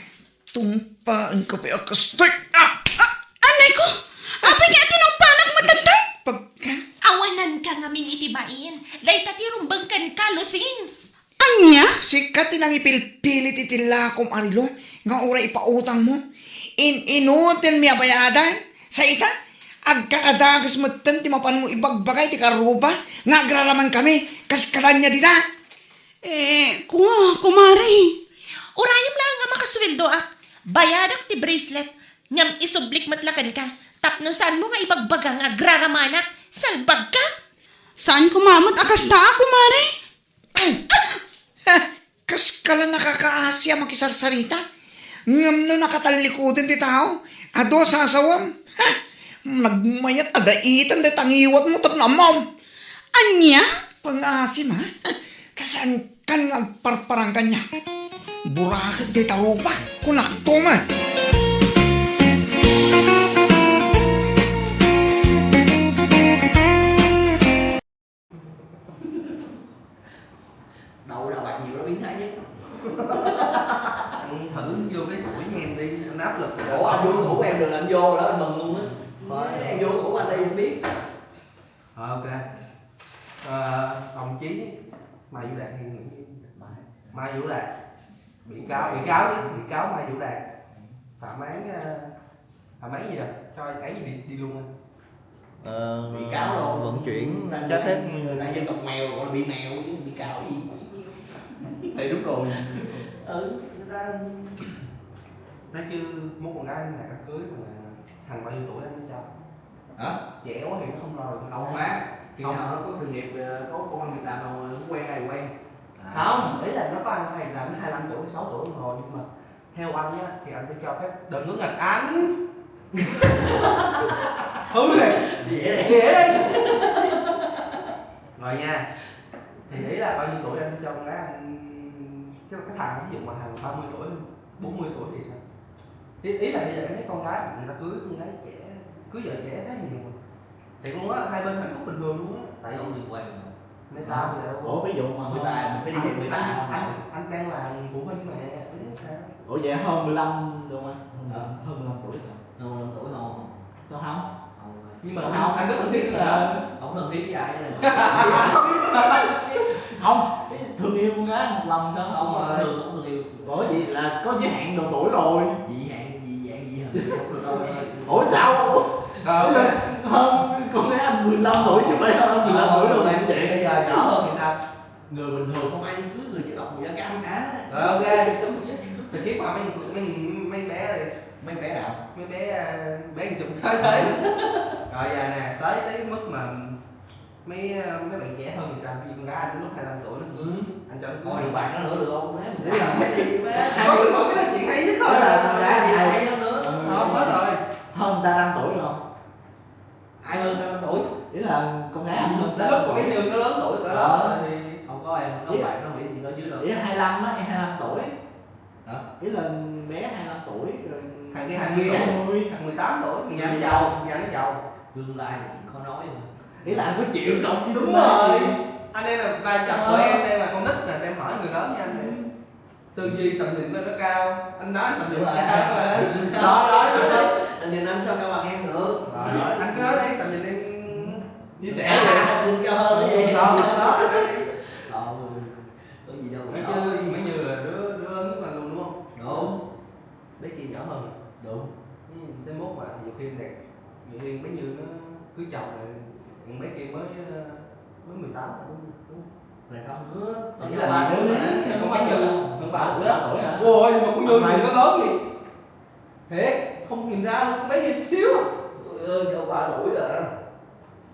tungpaenko pay a kastoy. Ah! Ah! Anay ko! Apay nga tinungpalak mo dagta? Pagka? Awananka ngamin iti bain. Dayta ti rumbeng kenka, Lusing. Ania? Sika ti nangipilpilit iti lakom a relo nga uray ipautangmo. In-inutilmi a bayadan. Sa ita, agkakadagus metten ti mapanmo ibagbaga iti karuba nga agraramankami kas kadania dita. Eh, kua, kumare. Urayem laeng nga makasueldoak. Bayadak ti bracelet, ngem isublik met la kenka. Tapno saanmo nga ibagbaga nga agraramanak, salbagka. Saan koma met a kasta, kumare? Ay! Ha! Kaskala nakakaasi a makisarsarita. Ngem no nakatallikudan ti tao, adu a sasawem. Ha! Nagmayat a daitan dayta ngiwatmo tapno ammom. Ania? Pangaasim, ha? Ta saankan nga agparparang kaniak. Burakek dayta rupa. Kunakto met. Đâu đâu bạc nhiều lắm, biến thái chứ. Ăn thử vô cái buổi game đi, anh áp lực. Ủa, anh vô tủ em đừng làm vô lỡ anh mừng luôn á. Thôi, em vô tủ anh đi không biết. Ờ, ok. Ờ, đồng chí Mai Vũ Đạt hay Nguyễn Mai Vũ Đạt? Bị cáo, bị cáo chứ, bị cáo Mai Vũ Đạt. Phạm án, ờ, Phạm án gì rồi? Cho án gì đi, đi luôn anh? Ờ, bị cáo đâu, vận chuyển trái phép, người ta dân tộc mèo gọi là bị mèo chứ bị cáo gì. Thì đúng rồi. Ừ, người ta nói chứ mốt con gái này đám cưới mà thằng bao nhiêu tuổi anh mới cho? Hả? Trẻ quá thì nó không lo được. Không má, khi nào nó có sự nghiệp, ờ, có công ăn việc làm rồi nó quen hay quen. À. Không, ý là nó có ăn hay là nó hai lăm tuổi, sáu tuổi rồi nhưng mà theo anh á, thì anh sẽ cho phép đừng có nghịch anh. Hứa này. Dễ đấy. Dễ đấy. Rồi nha. Thì ý là bao nhiêu tuổi anh cho con gái anh, cái, cái thằng ví dụ mà thằng ba mươi tuổi, bốn mươi tuổi thì sao? Ý, ý là bây giờ em thấy con gái người ta cưới con gái trẻ, cưới vợ trẻ thấy nhiều mà. Thiệt luôn á, hai bên hạnh phúc bình thường luôn á. Tại vì không liên quan. Người ta bây giờ ủa, ví dụ mà người ta mình phải đi dạy người ta anh, anh, anh đang là phụ huynh mà, anh biết sao? Ủa, vậy hơn mười lăm được không anh? Hả? Hơn mười lăm tuổi hả? Hơn mười lăm tuổi không? Sao không? Không. Nhưng mà không, anh, anh rất thân thiết với người ta. Không thân thiết với ai hết. Không, thương yêu con gái một lần sao không? Không, không, không thương yêu. Ủa, vậy là có giới hạn độ tuổi rồi. Dị hạn, dị hạn, dị hạn, không được đâu em ơi. Ủa sao? Rồi, ok. Hơn con gái anh mười lăm tuổi chứ phải hơn mười lăm tuổi đâu. Ờ, mà vậy. Bây giờ nhỏ hơn thì sao? Người bình thường không ai đi cưới người chịu độc mười lăm gram cả. Rồi, ok. Skip qua mấy, mấy, mấy bé đi. Mấy bé nào? Mấy bé, à, bé chục tới đấy. Rồi giờ nè, tới tới mức mà mấy, à, mấy bạn trẻ hơn thì sao? Vì con gái anh đến lúc hai lăm tuổi nó, ừ, anh cho nó cưới. Thôi, đừng bàn nó nữa được không? Má, ý là mấy gì má. Hai mươi. Có cái nói chuyện hay nhất thôi. Là à. Con gái hai. Hay hơn nữa. Không, hết rồi. Hơn ta năm tuổi rồi. Ai hơn ta năm tuổi? Ý là con gái anh hơn. Tới lúc con bé Như nó lớn tuổi cỡ đó. Ờ. Thì không có em, không. Ý, phải nói gì đó chứ đâu. Ý hai lăm á, em hai lăm tuổi. Hả? Ý là bé hai lăm tuổi rồi. Thằng kia hai mươi tuổi. Hai mươi. Thằng mười tám tuổi, nhà nó giàu, nhà nó giàu. Tương lai là chuyện khó nói mà. Ý là anh có chịu không? Đúng rồi. Anh đây là vai trò của em, đây là con nít, là em hỏi người lớn nha anh. Ừ. Tư duy tầm nhìn nó, nó cao. Anh nói anh tầm nhìn. Đúng rồi. Cao mà. Đó, đó, đó, đó. Tầm nhìn anh sao cao bằng em được? Đó, đó. Anh cứ nói đi, tầm nhìn em. Chia sẻ. Cao hơn, cao hơn cái gì? Đó, đó, đó, anh nói đi. Ờ, có gì đâu. Mấy chứ, mấy Như là đứa, đứa lớn nhất anh luôn đúng không? Đúng. Bé kia nhỏ hơn. Đúng. Ừ, tới mốt mà nhiều khi đẹp, nhiều khi bé Như nó cưới chồng rồi, bé kia mới, ờ, mới mười tám rồi đúng không? Là sao nữa? Ý là ba tuổi mà. Còn bé Như hơn ba tuổi á. Ba tuổi hả? Ôi, mà con Như nhìn nó lớn gì? Thiệt, không nhìn ra luôn, bé Như chút xíu. Ôi, ơi, cho ba tuổi rồi.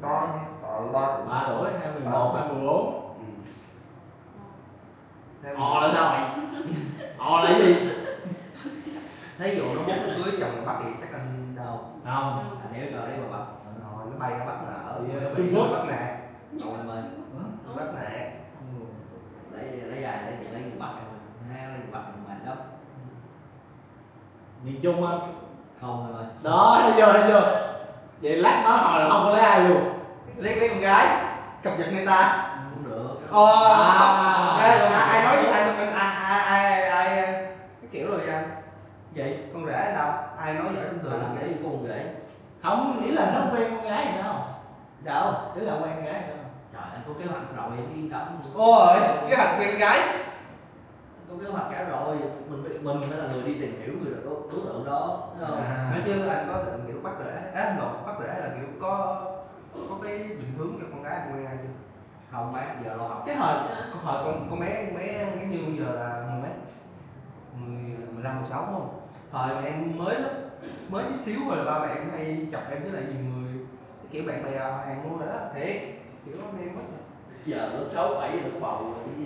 Con, con ba tuổi. Ba tuổi, hai mười một, hai mười bốn. Ừ. Ồ là sao vậy? Ồ là gì? Thí dụ nó mốt nó cưới chồng Bắc thì chắc anh đâu. Không. Anh đéo cho lấy qua Bắc. Ờ, nó bay ra Bắc là ở. Dạ, nó bay Trung Quốc. Bắc nè. Ồ, mày. Hả? Bắc nè. Ừ. Lấy, lấy ai, lấy, lấy người Bắc này. Ha, lấy người Bắc này mệt lắm. Miền Trung á. Không rồi. Đó, thấy chưa, thấy chưa? Vậy lát nói hồi là không có lấy ai luôn. Lấy, lấy con gái, cập nhật người ta. Không được. Ờ. À. Đây là ai, ai nói gì, ai, ai, ai, ai, ai, cái kiểu rồi anh. Vậy? Con rể anh đâu? Ai nói giỏi trong trường? Là làm cái con rể. Không, ý là nó quen con gái sao? Sao? Ý là quen gái sao? Trời, anh có kế hoạch rồi, em yên tâm. Ôi, kế hoạch quen gái. Có kế hoạch cả rồi, mình phải, mình phải là người đi tìm hiểu người đối, đối tượng đó, đúng không? À. Nói chứ anh có định kiểu bắt rễ, à, không, bắt rễ là kiểu có, có cái định hướng cho con gái của em chưa? Không má, giờ lo học. Cái thời, cái thời con, con bé, con bé, bé Như giờ là mười mấy? Mười, mười lăm, mười sáu đúng không? Thời mà em mới lớp, mới tí xíu rồi là ba mẹ em hay chọc em với lại nhiều người, cái kiểu bạn bè hàng mua rồi đó, thiệt. Kiểu anh em á. Giờ lớp sáu bảy rồi có bầu rồi chứ.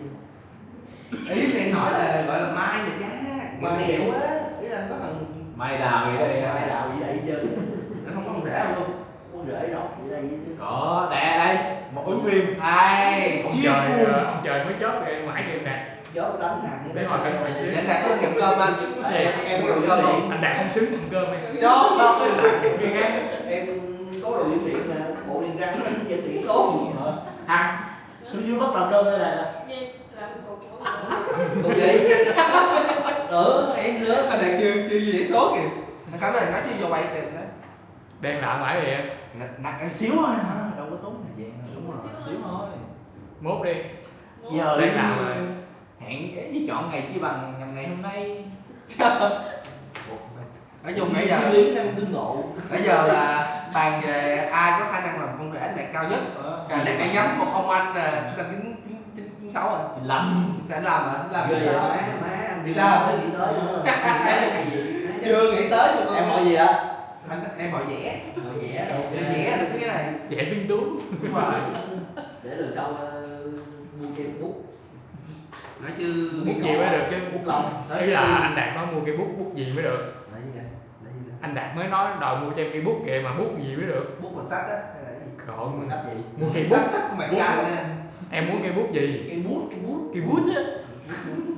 Ý này nói là gọi là mai này chứ. Mai. Mai kiểu á, ý là có thằng mai đào gì đây. Mai đào gì đây chứ. Nó không có con rể luôn. Con rể đâu, gì đây chứ. Có, đây, đây, một ứng viên. Ai, ông Chiêu trời, Phù. Ờ, ông trời mới chớp thì mãi kìa nè. Chớp đánh thằng. Để ngồi cạnh mình chứ. Để anh Đạt có ăn kèm cơm anh. Ê, em, em có rủ cho không? Anh Đạt không xứng ăn cơm em. Cho không? Anh Đạt cái ghét. Em có đồ dưỡng điện nè, bộ niềng răng nó dưỡng điện tốt. Hả? Hả? Xuống dưới bắt nồi cơm đây là. Cục gì? Ừ, em nữa. Anh Đạt chưa, chưa gì số kìa. Anh Khánh này nói chứ vô quay kìa. Đang làm mãi vậy? Nặng, nặng em xíu thôi hả? Đâu có tốn thời gian đâu. Đúng rồi, xíu thôi. Mốt đi. Giờ đang đi làm rồi. Hẹn cái gì chọn ngày chi bằng nhằm ngày hôm nay. Nói chung nãy giờ, lý năng tương ngộ. Nãy giờ là bàn về ai có khả năng làm con rể này cao nhất. Ờ. Là nãy em ngắm một ông anh là sinh năm chín, chín, chín, chín sáu à. Chín lăm. Sẽ làm hả? Làm ghê sao? Má, má, anh sao? Chưa nghĩ tới nữa. Chưa nghĩ tới luôn. Em hỏi gì ạ? Anh, em hỏi vẽ. Hỏi vẽ, ok. Vẽ được cái này. Vẽ tinh tú. Đúng rồi. Để lần sau, ờ, mua cho em bút. Nói chứ bút gì mới được chứ. Bút lông. Ý là anh Đạt nói mua cái bút, bút gì mới được. Nói gì nè? Nói gì nè? Anh Đạt mới nói đòi mua cho em cái bút kìa mà bút gì mới được. Bút màu sắc á, hay là cái gì? Không. Màu sắc gì? Mua cái bút. Sắc, sắc màu cam nè. Em muốn cái bút gì? Cái bút, cái bút. Cái bút á.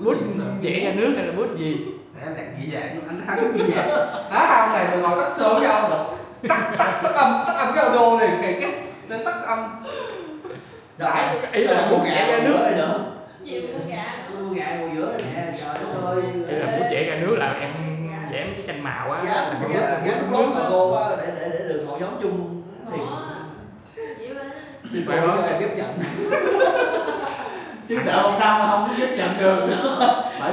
Bút vẽ ra nước hay là bút gì? Nè, anh Đạt gì vậy? Anh, anh gì vậy? Hả? Ông này mà ngồi tắt sớm với ông rồi. Tắt, tắt, tắt âm, tắt âm cái audio này, cái, cái, nó tắt âm. Giải. Ý là bút vẽ ra nước. Gì bút vẽ? Bút vẽ ngồi giữa nè, trời đất ơi. Ý là bút vẽ ra nước là em vẽ mấy cái tranh màu á. Dán, dán, dán bút nước mà cô á, để, để, để đừng hội nhóm chung thì. Ủa, vậy mà. Sư phụ cho em ghép chậm. Chứ đợi một năm là không có ghép chậm được. Phải.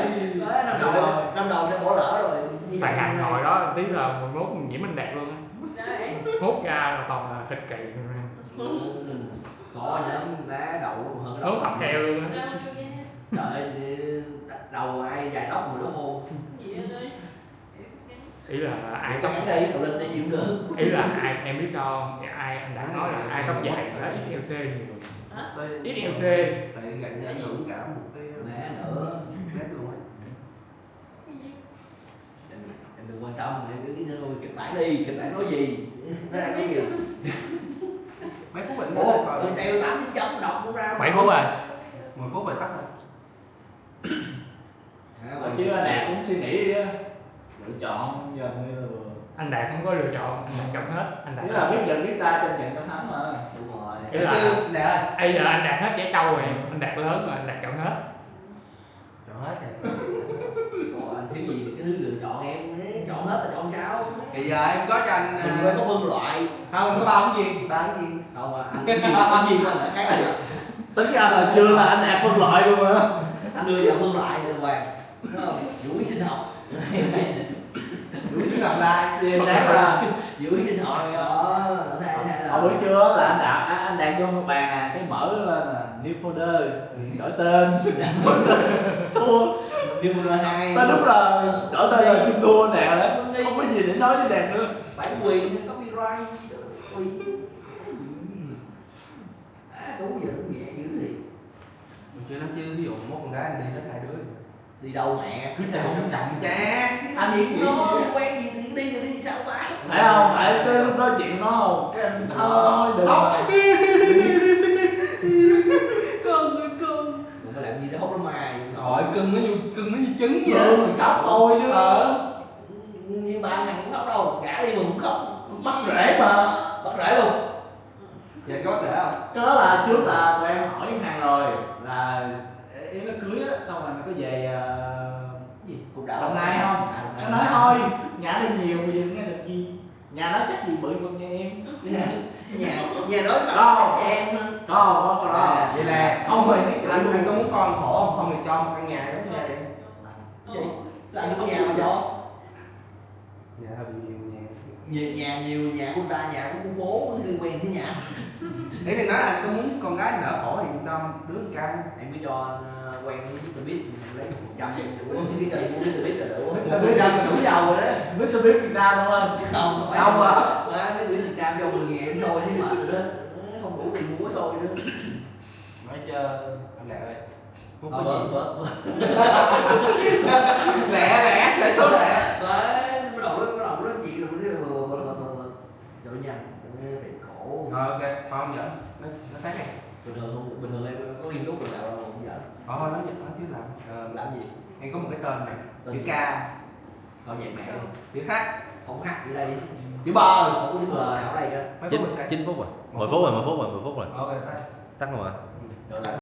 Năm đầu, năm đầu đã bỏ lỡ rồi. Tại ngành ngồi đó tí là mười mốt nhiễm anh Đạt luôn á. Hút ra là toàn là thịt kỳ. Khó lắm, má đậu hơn. Đốt độc. Đau theo luôn á. Đau nha. Trời ơi, đầu ai dài tóc người đó hôn. Gì vậy đây? Ý là ai Em tóc gắn đây, cầu lên đây gì cũng được. Ý là ai, em biết sao không? Ai, anh Đạt nói là ai tóc dài là ít eo xe nhiều. Hả? Ít eo Xe. Xe. Tại gãy nhãn lưỡng cả một cái Mẹ nữa. Mét luôn á. Em, em đừng quan tâm, em cứ đi thôi, kịch bản đi, kịch bản nói gì? Nó đang nói gì? Mấy phút bệnh Ủa, coi. Mình chạy tám chín chấm đọc cũng ra. Bảy phút rồi. Mười phút rồi tắt rồi. À, Chứ anh Đạt cũng suy nghĩ á, lựa chọn giờ như là Anh Đạt không có lựa chọn, anh Đạt chọn hết. Anh Đạt Nghĩa là biết giận biết ta trên trận Cao Thắng mà. Đúng rồi. Ý là Chứ nè, bây giờ anh Đạt hết trẻ trâu rồi, anh Đạt lớn rồi, anh Đạt chọn hết. chọn hết rồi. Còn anh thiếu gì cái thứ lựa chọn em, chọn hết là chọn sao? Thì giờ em có cho anh Mình à, phải có phân loại. Không, có ba món gì? Ba món gì? Không, mà anh cái gì, cái gì của anh là khác rồi. Tính ra là chưa là anh Đạt phân loại luôn á. Anh đưa cho phân loại rồi, đúng không? Vũ sinh học. Đủ xứng làm lai. Thì anh Đạt là Vũ sinh học rồi đó. Nó thay thay Hồi bữa trưa là anh Đạt, anh Đạt vô một bàn à, cái mở lên là new folder, đổi tên. Thua. New Model hai. Tới lúc là đổi tên là Kim Thua nè, không có gì để nói với Đạt nữa. Bản quyền, copyright, quyền. Cái gì? À, tú giờ cũng nhẹ dữ gì. Mình chưa nói chứ, ví dụ mốt con gái anh đi hết hai đứa. Đi đâu mẹ? Cứ chậm chậm chát. Anh Chuyện nghĩ nó liên quan gì, đi đi rồi đi sao ba? Phải không? Phải tới lúc nói chuyện nó không? Cái anh thôi đừng. Khóc. Con ơi con. Đừng có làm gì đó khóc lắm mày. Rồi cưng nó như cưng nó như trứng vậy. Ừ, khóc thôi chứ. Ờ. Như ba thằng cũng khóc đâu, gã đi mà cũng khóc. Bắt rễ mà. Bắt rễ luôn. Vậy có rễ không? Cái đó là trước là tụi em hỏi Yến Hàng rồi, là Yến nó cưới á, xong rồi nó có về ờ, cái gì? Cũng đã Đồng Nai không? À, Đồng Nó Nai. Nói thôi, nhà đây nhiều bây giờ nghe được gì? Nhà nó chắc gì bự bằng nhà em. Nhà nhà nói Không. Em. Có không? Có, có. À, Vậy là Không, mày nói chuyện anh luôn. Anh có muốn con khổ không? Không thì cho một căn nhà giống như vậy. Là anh có nhà mà cho. Nhà hơi bị nhiều nhà. Nhiều nhà, nhiều nhà của ta, nhà của khu phố, liên quan tới nhà. Ý thì nói là tôi muốn con gái đỡ khổ thì cho đứa con trai. Em mới cho ờ, quen với Mr. Beast, lấy một phần trăm của cái kênh của Mr. Beast là đủ. Một phần trăm là đủ giàu rồi đấy. Mr. Beast Việt Nam đúng không? Không, không phải. Không à? Má, mấy đứa Việt Nam cho mười ngàn em sôi chứ mà tụi nó không đủ tiền mua sôi nữa. Nói cho anh Đạt ơi. Mốt Ờ, có bớt, gì? Bớt, bớt. Lẹ lẹ, lãi số lẹ. Đấy, bắt đầu, bắt đầu nói chuyện rồi, bắt đầu, bắt đầu, bắt đầu, bắt đầu. Trời ơi, nhầm, thiệt khổ. Rồi ok, không giỡn. Nói, nói khác đi. Bình thường không, bình thường em có nghiêm túc rồi nào không giỡn. Ờ, nói gì nói chứ làm. Ờ, Làm gì? Em có một cái tên này. Tên Chữ gì? K, Tao dạy mẹ luôn. Chữ H, Không hát gì đây. Chữ bờ. Không có chữ bờ nào đây kìa. Mấy chín phút rồi sao? Chín phút rồi, mười phút rồi, mười phút rồi, mười phút rồi. Ok, tắt. Tắt luôn hả? Rồi là